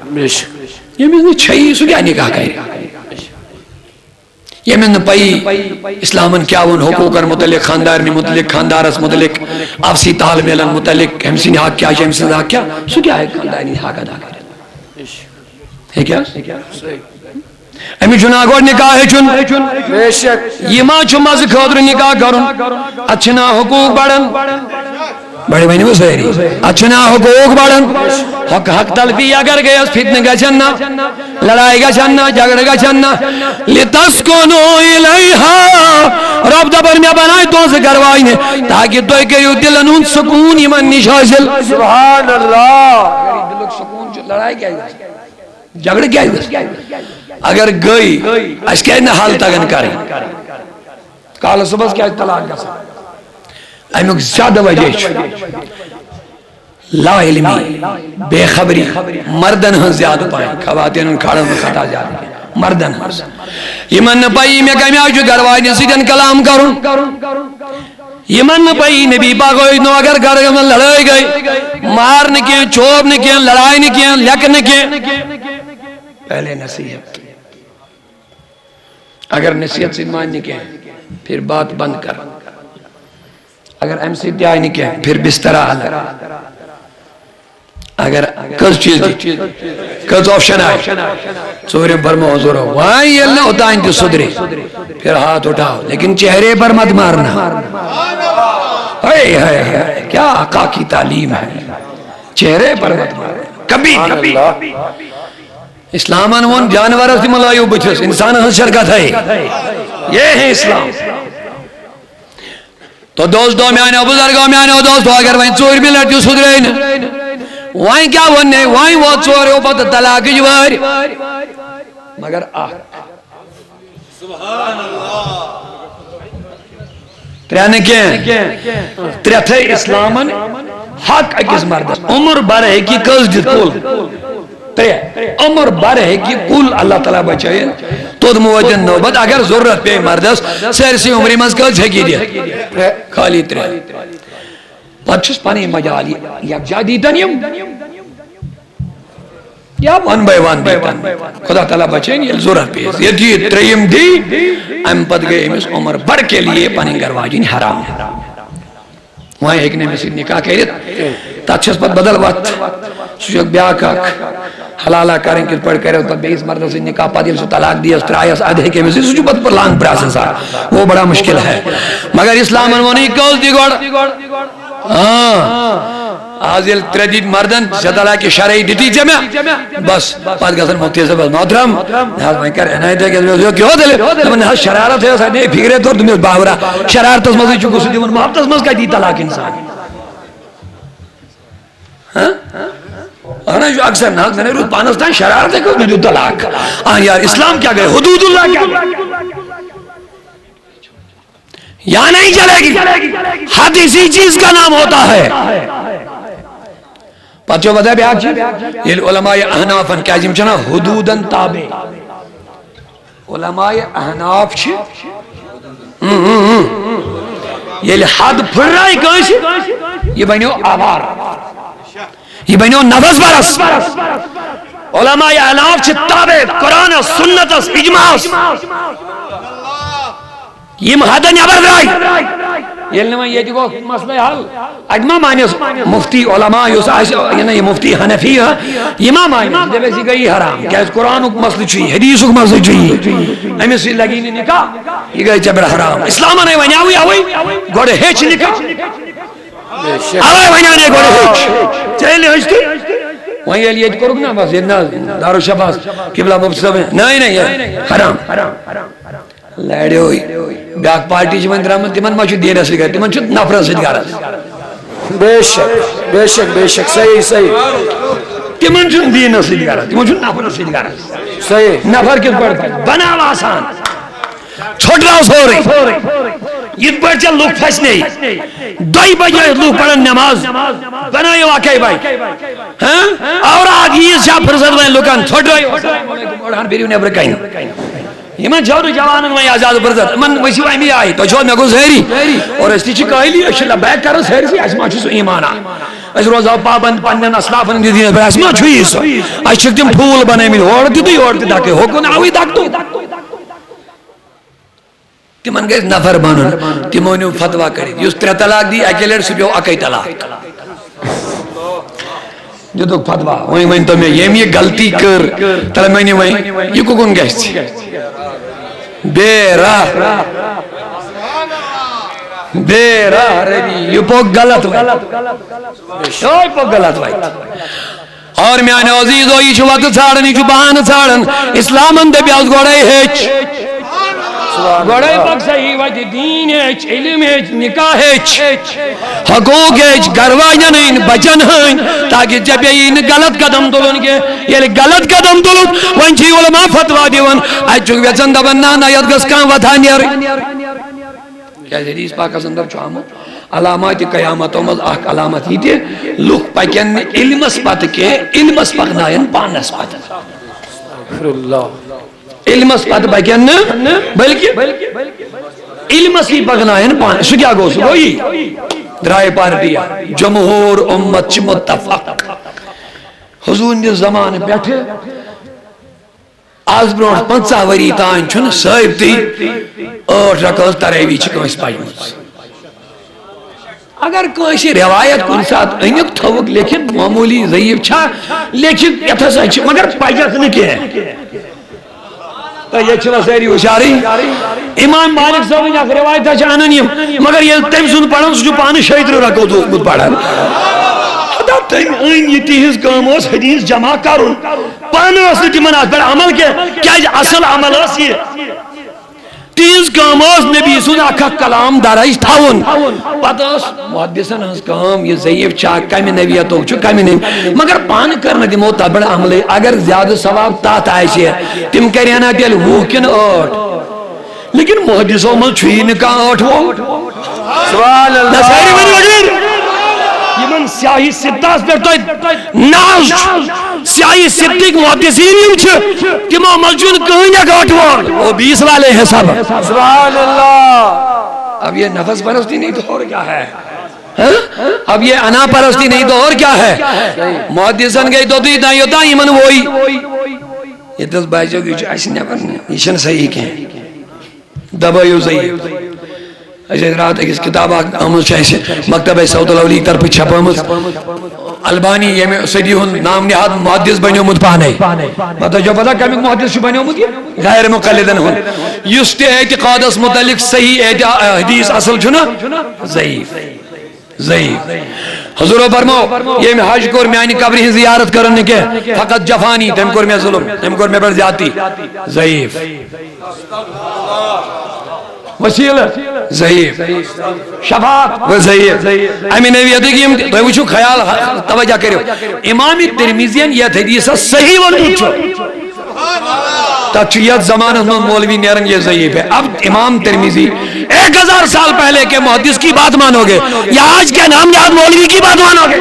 بے شک۔ ییٚمِس نہٕ چھیی، سُہ کیٛاہ نکاح کَرِ؟ ییٚمِس نہٕ پَیی اِسلامَن کیٛاہ ووٚن حقوٗقَن مُتعلِق، خانٛدارنہِ مُتعلِق، خانٛدارَس مُتعلِق، آپسی تال میلَن مُتعلِق، أمۍ سٕنٛدِ حق کیٛاہ چھِ، أمۍ سٕنٛز حق کیٛاہ، سُہ کیٛاہ ہیٚکہِ خانٛدارنہِ حق ادا کٔرِتھ؟ ہیٚکیٛاہ؟ أمِس چھُنہ گۄڈٕ نکاح ہیٚچھُن۔ بے شک۔ یہِ ما چھُ مزٕ خٲطرٕ نکاح کرُن؟ اتھ چھِ ناو حقوق بڑان۔ بڑِ ؤنِو سٲری۔ اتھ چھِ ناو حقوق بڑان۔ حق، حق تلفی اگر گٔیَس، فتنہٕ گژھن نا، لڑایہِ گژھن نا، جھگڑٕ گژھن نا۔ لِتَسْكُنُوا إِلَيْهَا۔ رب دپان، مےٚ بنایہِ تُہنٛزٕ گرٕ واجنہِ تاکہِ تُہۍ کٔرِو دِلن ہُنٛد سکوٗن یِمن نِش حٲصِل۔ سبحان اللہ۔ اگر یہِ دِلُک سکوٗن چھُ، لڑایہِ کیٛازِ گژھِ؟ جھگڑٕ کیٛازِ گژھِ؟ اگر گٔے، اَسہِ کیٛازِ نہٕ حل تگان کرٕنۍ؟ کالہٕ صُبحس کیٛازِ طلاق گژھان؟ اَمیُک زیادٕ وجہ چھُ لا علمی، بے خبری، مردن ہٕنٛز زیادٕ پہن، خواتین ہُنٛد کھڑن ہٕنٛز خطا زیادٕ کینٛہہ، مردن ہٕنٛز۔ یِمن نہٕ پَیی مےٚ کَمہِ آیہِ چھُ گرٕ واجنہِ سۭتۍ کلام کرُن۔ یِمن نہٕ پَیی نبی پاک ٲسۍ نہٕ اگر گرٕ منٛز لڑٲے گٔے، مار نہٕ کینٛہہ، چوب نہٕ کینٛہہ، لڑاے نہٕ کینٛہہ، لیٚکہٕ نہٕ کینٛہہ۔ پہلے نصیحت۔ اگر نصیحت سۭتۍ مانہِ نہٕ کینٛہہ، پھر بات بند کر۔ اگر امہِ سۭتۍ تہِ آیہِ نہٕ کینٛہہ، پھر بسترا الگ۔ اگر کٔژ چیٖز دِتۍ، کٔژ آپشن آیہِ؟ ژوٗرِم فرمو حضورو، وۄنۍ ییٚلہِ نہٕ اوٚتام تہِ سُدرِ، پھر ہاتھ اٹھاو، لیکن چہرے پر مت مارنا۔ ہائے، ہائے، ہائے، کیا آقا کی تعلیم ہے، چہرے پر مت مارنا۔ کبھی، کبھی۔ اسلامن ووٚن جانورس تہِ مہ لٲیِو بٕتھِس، انسانن ہٕنٛز چھےٚ کتھے۔ یہ ہے اسلام۔ تو دوستو میانیو، بزرگو میانیو، دوستو، اگر وۄنۍ ژوٗرمہِ لٹہِ تہِ سُدرے نہٕ، وۄنۍ کیٛاہ ووٚن نے؟ وۄنۍ ووت ژوریو پتہٕ طلاقٕچ وٲرۍ۔ مگر اکھ۔ ترٛےٚ نہٕ کینٛہہ، ترٛےٚ تھٲے اسلامن حق أکِس مردس۔ عمر بھر ہیٚکہِ قرض دِتھ کُل۔ ترٛےٚ۔ عمر بھر ہیٚکہِ کُل اللہ تعالیٰ بچٲیِتھ۔ توٚت ووت دِنہٕ نوبت، اگر ضروٗرت پیٚیہِ مردس، سٲرسٕے عمرِ منٛز کٔژ ہیٚکہِ دِتھ؟ خٲلی ترٛےٚ۔ پتہٕ چھُس پنٕنۍ مجال یہِ یکجا دیٖتن یِم۔ یا ون باے ون دیٖتن۔ خدا تعالیٰ بچٲیِن، ییٚلہِ ضروٗرت پیٚیہِ۔ ییٚلہِ یہِ ترٛیٚیِم دی، امہِ پتہٕ گٔے أمِس عمر بھر کے لیے پنٕنۍ گرٕ واجِنۍ حرام۔ وۄنۍ ہیٚکہِ نہٕ أمِس سۭتۍ نکاح کٔرِتھ۔ تتھ چھس پتہٕ بدل وتھ۔ سُہ چھُ بیٛاکھ اکھ حلالہ کرٕنۍ، کِتھ پٲٹھۍ کرِ پتہٕ بیٚیِس مردس سۭتۍ نکاح، پتہٕ ییٚلہِ سُہ طلاق دِیَس، ترٛایَس، ادٕ ہیٚکہِ أمِس سۭتۍ، سُہ چھُ پتہٕ لانگ پراسس اکھ، وہ بڑا مشکل ہے۔ مگر اسلامن ووٚنُے قرض دِ گۄڈٕ۔ آ، آز ییٚلہِ ترٛےٚ دِتۍ مردن، شےٚ طلاقہِ شرعی دِتی ژےٚ مےٚ، بس، پتہٕ گژھن مفتی صٲبس محترم، نہ حظ وۄنۍ کر عنایت، کیٛاہ دٔلیٖل؟ کیٛاہ دٔلیٖل؟ دپان، نہ حظ شرارت ہے، سۄ نے فکرے توٚر، تٔمِس باورا شرارتس منٛزٕے چھُ غصہٕ دِوان، محبتس منٛز کتہِ یی طلاق انسان؟ ہاں؟ اہن حظ، یہِ چھُ اکثر نہ حظ، مےٚ نے روٗد پانس تام شرارتٕے کٔر، مےٚ دیُت طلاق۔ آ یار، اسلام کیٛاہ گٔے؟ حدود اللہ کیٛاہ گٔے؟ یہاں نہیں چلے گی۔ حد اسی چیز کا نام ہوتا ہے۔ پتہٕ چھو پتہ بیٛاکھ چیٖز؟ ییٚلہِ علماء احنافن، کیٛازِ یِم چھِنہ حدودن تابع؟ علماء احناف چھِ، ہم، ہم، ہم۔ ییٚلہِ حد پھٕٹرایہِ کٲنٛسہِ، یہِ بنیو آوارٕ، یہِ بنیو نفس پرست۔ علماء احناف چھِ تابع قرآنس، سنتس، اجماعس۔ یِم حدٕ نٮ۪بر درٛاے۔ ییٚلہِ نہٕ وۄنۍ ییٚتہِ گوٚو مسلہٕ حل، اَتہِ ما مانٮ۪س مفتی علماء یُس آسہِ، یعنی یہِ مفتی حنفی، ہا، یہِ ما مانٮ۪س؟ یہِ دَپٮ۪س، یہِ گٔیی حرام۔ کیٛازِ؟ قرآنُک مسلہٕ چھُ یہِ، حدیثُک مسلہٕ چھُ یہِ۔ أمِس سۭتۍ لگی نہٕ نکاح، یہِ گٔے ژےٚ پٮ۪ٹھ حرام۔ اسلامن ہے وَنیٛاوٕے اَوَے، گۄڈٕ ہیٚچھ نکاح۔ اوے وۄنۍ اَنے گۄڈٕ ہیٚچھ۔ ژےٚ ییٚلہِ ہیٚچھ تہٕ وۄنۍ ییٚلہِ ییٚتہِ کوٚرُکھ نا، بس ییٚتہِ نہ دارالشفاہس قبلہ مفتی صٲبن، نہ، نہ، یہِ حرام۔ لڑیو۔ بیٛاکھ پارٹی چھِ وۄنۍ درٛامٕژ، تِمن ما چھُ دیٖنس سۭتۍ غرض، تِمن چھُ نفرس سۭتۍ غرض۔ بے شک، بے شک، بے شک، صحیح، صحیح۔ تِمن چھُنہٕ دیٖنس سۭتۍ غرض، تِمن چھُ نفرس سۭتۍ غرض۔ صحیح۔ نفر کِتھ پٲٹھۍ پھسہِ؟ بناو آسان۔ ژھۄٹراو سورُے۔ یِتھ پٲٹھۍ ژےٚ لُکھ پھسنے۔ دۄیہِ بجہِ ٲسۍ لُکھ پران نماز۔ بنٲیِو اکے بجہِ۔ ہاں؟ اور آگ ییٖژ چھا فرصت وۄنۍ لُکن؟ ژھۄٹرٲیِو۔ السلام علیکم، أڑہن پھِرِو نیبرٕ کنہِ۔ یِمن چھو نہٕ جوانن وۄنۍ آزاد فرصت۔ یِمن ؤسِو امی آیہِ۔ تۄہہِ چھوا مےٚ گوٚو زٲری؟ اور أسۍ تہِ چھِ قٲیلی، أسۍ چھِ لبیک کران سٲرسٕے، اَسہِ ما چھُ سُہ ایٖمانا؟ أسۍ روزو پابند پننٮ۪ن اسلافن ہٕنٛدِس دیٖنس پٮ۪ٹھ، اَسہِ ما چھُ یہِ سُہ؟ اَسہِ چھِکھ تِم ٹھوٗل بنٲومٕتۍ، ہورٕ تہِ تہٕ یورٕ تہِ دکہٕ، ہوکُن آوٕے دکہٕ تہٕ۔ تِمن گژھِ نفر بنُن۔ تِمو نیوٗ فتوا کٔڑِتھ، یُس ترٛےٚ طلاق دی اکے لٹہِ، سُہ پیوٚو اکے طلاق۔ دِتُکھ فتوا۔ وۄنۍ ؤنۍ تو مےٚ، ییٚمۍ یہِ غلطی کٔر، تَلہٕ مےٚ نہِ وۄنۍ، یہِ کُکُن گژھِ؟ بے راہ۔ بے راہ روی۔ یہِ پوٚک غلط وَتہِ۔ یہِ پوٚک غلط وَتہِ۔ اور میانیو عزیزو، یہِ چھُ وَتہٕ ژھانڈان، یہِ چھُ بہانہٕ ژھانڈان۔ اسلامن دٔپۍ از گۄڈے ہیٚچھ۔ گۄڈے پَک صحیح وَتہِ، دیٖن ہیٚچھ، علم ہیٚچھ، نکاح ہیٚچھ، حقوق ہیٚچھ، گرٕ واجٮ۪ن ہٕنٛدۍ، بچن ہٕنٛدۍ، تاکہِ ژےٚ پیٚیی نہٕ غلط قدم تُلُن کینٛہہ۔ ییٚلہِ غلط قدم تُلُن، وۄنۍ چھِ علماء فتوا دِوان، اَتہِ چھُکھ وٮ۪ژھان دَپان، نہ، نہ، یَتھ گٔژھ کانٛہہ وَتھا نیرٕنۍ۔ کیٛازِ حدیث پاکس اندر چھُ آمُت، علامات قیامتو منٛز اکھ علامت یہِ تہِ، لُکھ پَکن نہٕ علمس پتہٕ کینٛہہ، علمس پَکناون پانس پتہٕ۔ استغفر اللہ۔ علمس پتہٕ پکن نہٕ، بلکہ علمس ہی پکناین پانہٕ۔ سُہ کیٛاہ گوٚو؟ سُہ گوٚو یی۔ درٛاے پارٹی۔ جمہور امت چھِ متفق۔ حضور ہٕنٛدِ زمانہٕ پٮ۪ٹھٕ آز برونٛٹھ پنٛژاہ ؤری تام چھُنہٕ ثٲبتٕے ٲٹھ رکٲژ تراویح چھِ کٲنٛسہِ پجمٕژ۔ اگر کٲنٛسہِ روایت کُنہِ ساتہٕ أنِکھ تھٲوٕکھ لیکھِتھ، معموٗلی ضعیف چھا لیکھِتھ، یتھ ہسا چھِ، مگر پجکھ نہٕ کینٛہہ۔ تہٕ ییٚتہِ چھِنہ سٲری ہُشارٕے؟ امام مالک صٲبٕنۍ اکھ روایت چھِ انان یِم، مگر ییٚلہِ تٔمۍ سُنٛد پران، سُہ چھُ پانہٕ شیٚیہِ ترٕٛہ رکعت اوسمُت پران۔ ہتا تٔمۍ أنۍ یہِ، تِہنٛز کٲم ٲس حدیث جمع کرُن، پانہٕ ٲس نہٕ تِمن اتھ پٮ۪ٹھ عمل کینٛہہ، کیازِ اصل عمل ٲس یہِ۔ تِہنٛز کٲم ٲس نبی سُنٛد اکھ اکھ کلام درج تھاوُن۔ پتہٕ ٲس محدثن ہٕنٛز کٲم، یہِ ضعیف چھا، کمہِ نوعیتُک چھُ، کمہِ نبی، مگر پانہٕ کٔر نہٕ تِمو تتھ پٮ۪ٹھ عملٕے۔ اگر زیادٕ ثواب تتھ آسہِ ہے، تِم کرِہن تیٚلہِ وُہ کِنہٕ ٲٹھ۔ لیکن محدثو منٛز چھُ یی نہٕ کانٛہہ ٲٹھ وول۔ سبحان اللہ۔ نہ، سٲری ؤنِو اگر یِمن سیاہی ستاہس پٮ۪ٹھ تۄہہِ ناز چھُ، سیاہی ستٕکۍ محدثین یِم چھِ، تِمو منٛز چھُنہٕ کٕہٕنۍ اکھ ٲٹھ وول۔ وہ بیس والے ہیں سب۔ سبحان اللہ۔ اب یہ نفس پرستی نہیں تو اور کیا ہے؟ ہاں؟ اب یہ انا پرستی نہیں تو اور کیا ہے؟ محدثن گٔے توٚتُے تام، یوٚتام یِمن ووٚی۔ ییٚتہِ حظ باسیو، یہِ چھُ اَسہِ نٮ۪بر نیرُن، یہِ چھُنہٕ صحیح کینٛہہ۔ دبٲیِو ضعیف۔ أسۍ ٲسۍ راتھ أکِس کِتاب اکھ آمٕژ چھِ اَسہِ مکتبہ صوت الولی طرفہٕ چھپٲمٕژ۔ البانی، ییٚمہِ صدی ہُنٛد نام نہاد محدث بنیومُت پانے۔ پتہٕ چھو پتہ کمیُک محدث چھُ بنیومُت یہِ؟ غیر مقلدن ہُنٛد۔ یُس تہِ اعتقادس متعلق صحیح اعتقا-، حدیث اصل چھُنہ، ضعیف۔ ضعیف۔ حضورو فرمو، ییٚمۍ حج کوٚر، میانہِ قبرِ ہٕنٛز زیارت کٔرٕن نہٕ کینٛہہ، فقط جفانی، تٔمۍ کوٚر مےٚ ظلم، تٔمۍ کوٚر مےٚ پٮ۪ٹھ زیادتی۔ ضعیف۔ وسیلہ۔ ضعیف۔ شفاعت۔ ضعیف۔ اَمہِ نوعیتٕکۍ یِم، تُہۍ وٕچھِو خیال، توجہ کٔرِو، امام ترمذین یتھ حدیثس صحیح ووٚنمُت چھُ۔ تتھ چھُ یتھ زمانس منٛز مولوی نیران، یہ ضعیف ہے۔ اب امام ترمذی ایک ہزار سال پہلے کے محدث کی بات مانو گے یا آج کے نام نہاد مولوی کی بات مانو گے؟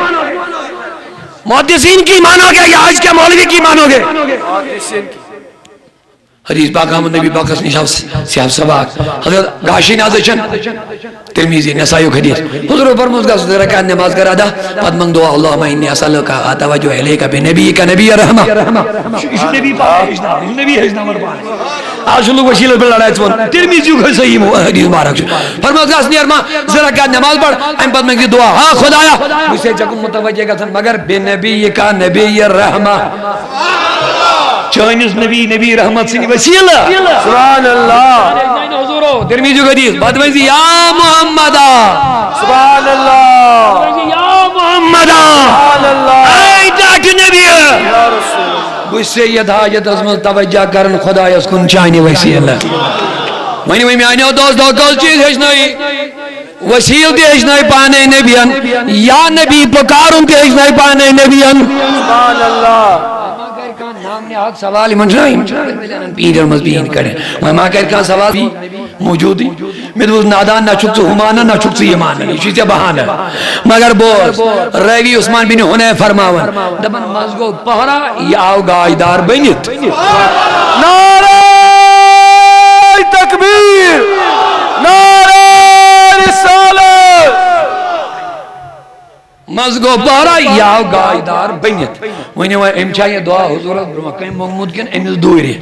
محدثین کی مانو گے یا آج کے مولوی کی مانو گے؟ حدیث پاک آمد نبی پاکس نش، صحیح صحابہ۔ حضرت گاشی نازچن ترمذی، نسائی حدیث۔ حضور فرموس گژھ زٕ رکعت نماز کر ادا، پتہٕ منگ دعا، اللہم انی اسألک اتوجہ الیک بنبیک نبی رحمہ۔ یہ چھُ نبی پاک ہیٚچھناوان، یہِ چھُ نبی ہیٚچھناوان پانہٕ۔ آز چھُ لوگ وسیلس پٮ۪ٹھ لڑاے ژٕ وَن۔ ترمذی یُک صحیح مو-، حدیث مبارک چھُ۔ فرموس گژھ نیر ما زٕ رکعت نماز پڑھ، اَمہِ پتہٕ منگ یہِ دعا، ہا خدایا، بہٕ چھُسے ژےٚ کُن متوجہ گژھان، مگر بنبیک نبی رحمہ۔ چٲنِس نبی، نبی رحمت سٕنٛدِ وسیلہٕ۔ سبحان اللہ۔ حضورو، ترمذی حدیث، پتہٕ ؤنۍ زِ یا محمد۔ سبحان اللہ۔ یا محمد۔ سبحان اللہ۔ اے ٹاٹھہِ نبی۔ یا رسول۔ بہٕ چھُس ژےٚ یتھ حاجتس منٛز توجہ کران خدایس کُن چانہِ وسیلہٕ۔ وۄنۍ وۄنۍ میانیو دوستو، کٔژ چیٖز ہیٚچھنٲیی؟ وسیلہٕ تہِ ہیٚچھنٲے پانے نبین، یا نبی پکارُن تہِ ہیٚچھنٲے پانے نبین۔ سبحان اللہ۔ ما کرِ کانٛہہ نام نہاد سوال، یِمن چھُنہ، یِم چھِنہ پینڈن منٛز پیٖنتۍ کڑان۔ وۄنۍ ما کرِ کانٛہہ سوال، یی موجودٕے۔ مےٚ دوٚپُس، نادان، نہ چھُکھ ژٕ ہُہ مانان، نہ چھُکھ ژٕ یہِ مانان، یہِ چھُے ژےٚ بہانہٕ۔ مگر بوز، راوی عثمان بن حنیف فرماوان، دپان، منٛز گوٚو پہرا، یہِ آو گاش دار بٔنِتھ۔ نعرہ تکبیر، نعرہ رسالت۔ منٛز گوٚو پہرا، یہِ آو گاش دار بٔنِتھ۔ ؤنِو وۄنۍ، أمۍ چھا یہِ دعا حضوٗرس برونٛہہ کنہِ موٚنگمُت کِنہٕ أمِس دوٗرِ؟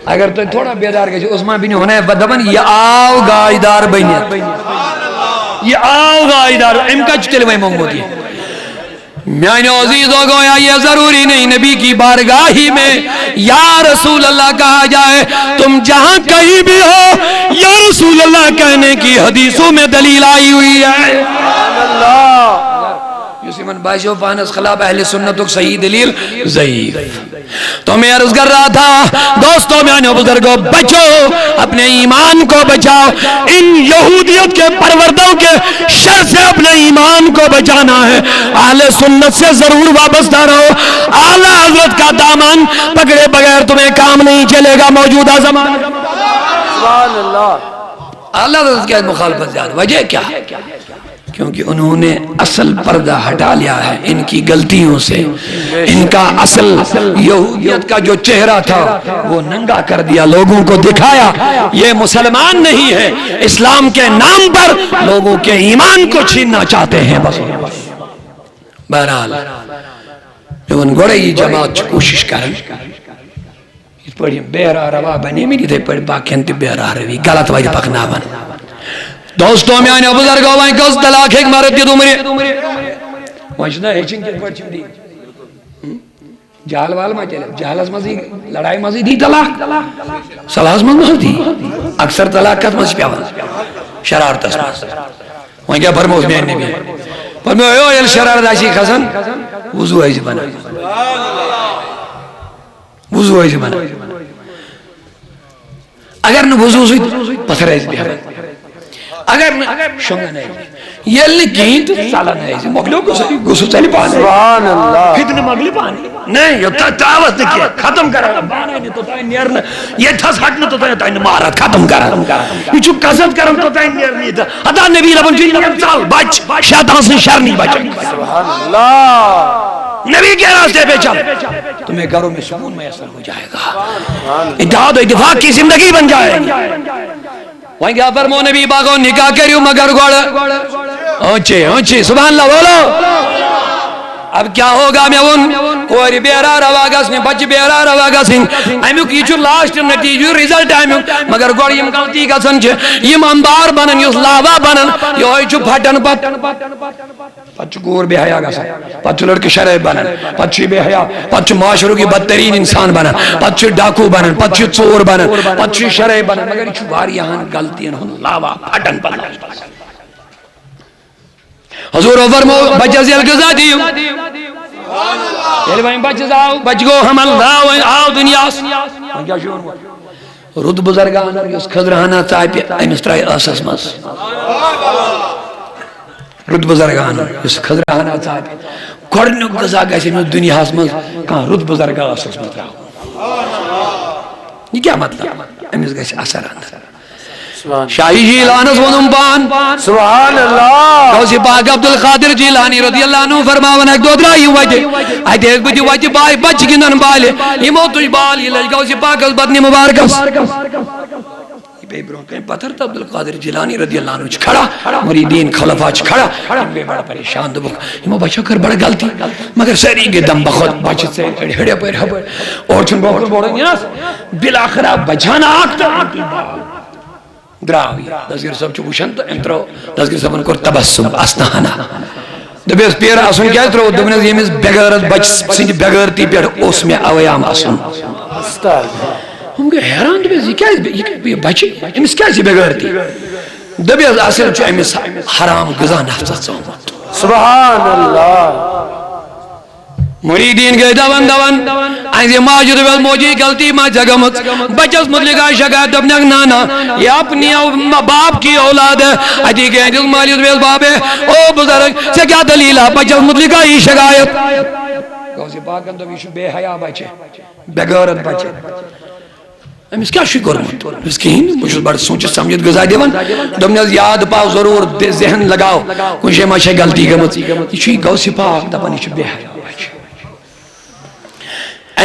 اگر تُہۍ تھوڑا بیدار گژھِو، عثمان بن حنیف پتہٕ دپان، یہِ آو گاش دار بٔنِتھ۔ یہِ آو گاش دار، أمۍ کتہِ چھُ تیٚلہِ وۄنۍ موٚنگمُت یہِ؟ میانیو عزیزو، گویا یہ ضروری نہیں نبی کی بارگاہی میں یا رسول اللہ کہا جائے۔ تم جہاں کہیں بھی ہو، یا رسول اللہ کہنے کی حدیثوں میں دلیل آئی ہوئی ہے۔ سبحان اللہ۔ یُس یِمن باسیو پانس خلاف اہل سنتُک صحیح دلیل ضعیف۔ تو میں عرض کر رہا تھا، دوستو، میانو بزرگو، بچو، اپنے ایمان کو بچاؤ۔ ان یہودیت کے پروردوں کے شر سے اپنے ایمان کو بچانا ہے۔ اہل سنت سے ضرور وابستہ رہو۔ اعلیٰ حضرت کا دامن پکڑے بغیر تمہیں کام نہیں چلے گا موجودہ زمانے میں۔ سبحان اللہ۔ اعلیٰ حضرت کی مخالفت زیادہ، وجہ کیا؟ کیونکہ انہوں نے اصل پردہ ہٹا لیا ہے ان کی غلطیوں سے۔ ان کا اصل یہودیت کا جو چہرہ تھا، وہ ننگا کر دیا، لوگوں کو دکھایا یہ مسلمان نہیں ہے، اسلام کے نام پر لوگوں کے ایمان کو چھیننا چاہتے ہیں۔ بس۔ بہرحال، میون گۄڈے یہِ جماعت چھِ کوٗشِش کران، یِتھ پٲٹھۍ یِم بے راہ روا بنے مٕتۍ، یِتھے پٲٹھۍ باقین تہِ بے راہ روی، غلط وتہِ پکناوان۔ دوستو میانیو بزرگو، وۄنۍ کٔژ طلاق ہیٚکہِ مرد دِتھ عمرِ؟ وۄنۍ چھُنہ ہیٚچھِنۍ کِتھ پٲٹھۍ چھِم دِنۍ۔ جہل وال ما چلہِ؟ جہلس منٛزٕے، لڑایہِ منٛزٕے دی طلاق، صلحس منٛز ما دی؟ اکثر طلاق کتھ منٛز چھِ پٮ۪وان؟ شرارتس منٛز۔ وۄنۍ کیٛاہ فرمووُس میانہِ نبی؟ فرموو، ییٚلہِ شرارت آسی کھسان، وضو ٲسۍ بنان۔ وضو ٲسۍ بنان۔ اگر نہٕ وضو سۭتۍ پتھر آسہِ بیٚہوان، اگر نہٕ شۄنٛگان آسہِ، ییٚلہِ نہٕ کِہیٖنۍ تہٕ ژلان آسہِ، مۄکلیو غسل، غسل ژلہِ پانے۔ سبحان اللہ۔ فتنہٕ مۄکلہِ پانے۔ نہ، یوٚت تام ترٛاوَس نہٕ کینٛہہ، ختم کران۔ پانے نہٕ توٚتام نیرنہٕ، ییٚتہِ تھَس ہٹنہٕ توٚتام، توٚتام نہٕ مارَتھ، ختم کران۔ یہِ چھُ قصد کران توٚتام نیرنہٕ ییٚتہِ۔ ہتا نبی لبن چھُ یہِ کران، ژل، بچ، شیطان سٕنٛز شر نی بچن۔ سبحان اللہ۔ نبی کے راستے پہ چل، تمہیں گھروں میں سکون میسر ہو جائے گا۔ اتحاد و اتفاق کی زندگی بن جائے گی۔ وۄنۍ کیٛاہ فرمو نبی پاکو، نکاح کٔرِو مگر گۄڈٕ۔ اونچے، اونچے، سبحان اللہ بولو۔ اب کیا ہوگا، مےٚ ووٚن، کورِ بیرا روا گژھنہِ، بچہِ بیرا روا گژھٕنۍ۔ امیُک یہِ چھُ لاسٹ نتیجہٕ، یہِ result امیُک۔ مگر گۄڈٕ یِم غلطی گژھان چھِ، یِم انبار بنان، یُس لاوا بنان، یِہوٚے چھُ پھٹان پتہٕ۔ پتہٕ چھُ کوٗر بے حیا گژھان، پتہٕ چھُ لڑکہٕ شرٲبۍ بنان، پتہٕ چھُ یہِ بے حیا، پتہٕ چھُ معاشرُک یہِ بدترین انسان بنان، پتہٕ چھُ ڈاکو بنان، پتہٕ چھُ ژوٗر بنان، پتہٕ چھُ یہِ شرٲبۍ بنان۔ مگر یہِ چھُ واریاہن غلطین ہُنٛد لاوا پھٹان پتہٕ۔ حضور فرمو، بچس ییٚلہِ غذا دِیِو، ییٚلہِ وۄنۍ بچس آو، بچہِ گوٚو حمل، آو، آو دُنیاہس، وۄنۍ کیٛاہ چھُ ووٚنمُت؟ رُت بُزرگان یُس خٔزرٕ ہنا ژاپہِ، أمِس ترٛایہِ ٲسس منٛز۔ رُت بُزرگان یُس خٔزرٕ ہنا ژاپہِ، گۄڈٕنیُک غذا گژھِ أمِس دُنیاہس منٛز کانٛہہ رُت بُزرگا ٲسس منٛز ترٛاوُن۔ یہِ کیٛاہ مطلب؟ أمِس گژھِ اثر اندر۔ سبحان۔ شاہی جیلانس ووٚنُم پان۔ سبحان اللہ۔ غوث پاک عبدالقادر جیلانی رضی اللہ عنہ فرماوان، اکہِ دۄہ درٛاے یِم وتہِ۔ اتہِ ٲسۍ بہٕ تہِ وتہِ پاے، بچہِ گِنٛدان بالہِ۔ یِمو تُج بال، یہِ لٔج غوث پاکس بدنہِ مبارکس۔ یہِ پیٚیہِ برونٛہہ کنہِ پتھر تہٕ عبدالقادر جیلانی رضی اللہ عنہ چھُ کھڑا، مریدین خلفا چھِ کھڑا۔ یِم گٔے بڑٕ پریشان، دوٚپُکھ، یِمو بچو کٔر بڑٕ غلطی، مگر سٲری گٔے دم بخود، بچہِ ژٔلۍ أڑۍ ہیٚرِ یپٲرۍ ہُپٲرۍ۔ اورٕ چھُنہٕ برونٛہہ کُن بوڑُن یِنس، بالاخرہ بچان اکھ تہٕ درٛاو یہِ۔ دستگیر صٲب چھُ وٕچھان تہٕ أمۍ ترٛٲو، دستگیر صٲبن کوٚر تبسم، استہانہ۔ دوٚپمَس، "پیرٕ اَسُن کیٛازِ ترٛووُتھ؟" دوٚپنَس، "ییٚمِس بے غیرت بَچہٕ سٕنٛدِ بے غیرتی پٮ۪ٹھ اوس مےٚ اویام اَسُن۔" استاد۔ ہُم گٔے حیران، دوٚپمَس، "یہِ کیٛازِ، یہِ کیٛاہ، یہِ بَچہِ، أمِس کیٛازِ چھِ بے غیرتی؟" دوٚپمَس، "اَصٕل چھُ أمِس حرام غذا نفژَس ژومُت۔" سبحان اللہ۔ مریدین گٔے دوان دوان، اہنزِ ماجہِ دوٚپمَس، "موجی، غلطی ما ژےٚ گٔمٕژ؟ بَچَس مُتعلِق آیہِ شکایت؟" دوٚپنَکھ، "نہ، نہ، یہ اپنی او-، م-، باپ کی اولاد ہے۔" اتی گٔے اہنزِ مالہِ دوٚپمَس، "بابے، او بزرگ، ژےٚ کیٛاہ دٔلیٖل ہا؟ بَچَس مُتعلِق آیہِ شکایت؟" غوثِ پاکن دوٚپ، "یہِ چھُ بے حیا بَچہِ، بے غیرت بَچہِ۔" أمِس کیٛاہ چھُے کوٚرمُت؟ دوٚپُس، "کِہیٖنۍ نہٕ، بہٕ چھُس بَڑٕ سوٗنٛچِتھ سَمجِتھ غذا دِوان۔" دوٚپنَس، "یاد پاو ضروٗر، دِ ذہن لگاو، کُنہِ جایہِ ما چھےٚ غلطی گٔمٕژ؟" یہِ چھُے غوثِ پاک دَپان، یہِ چھُ بے حیا بَچہِ۔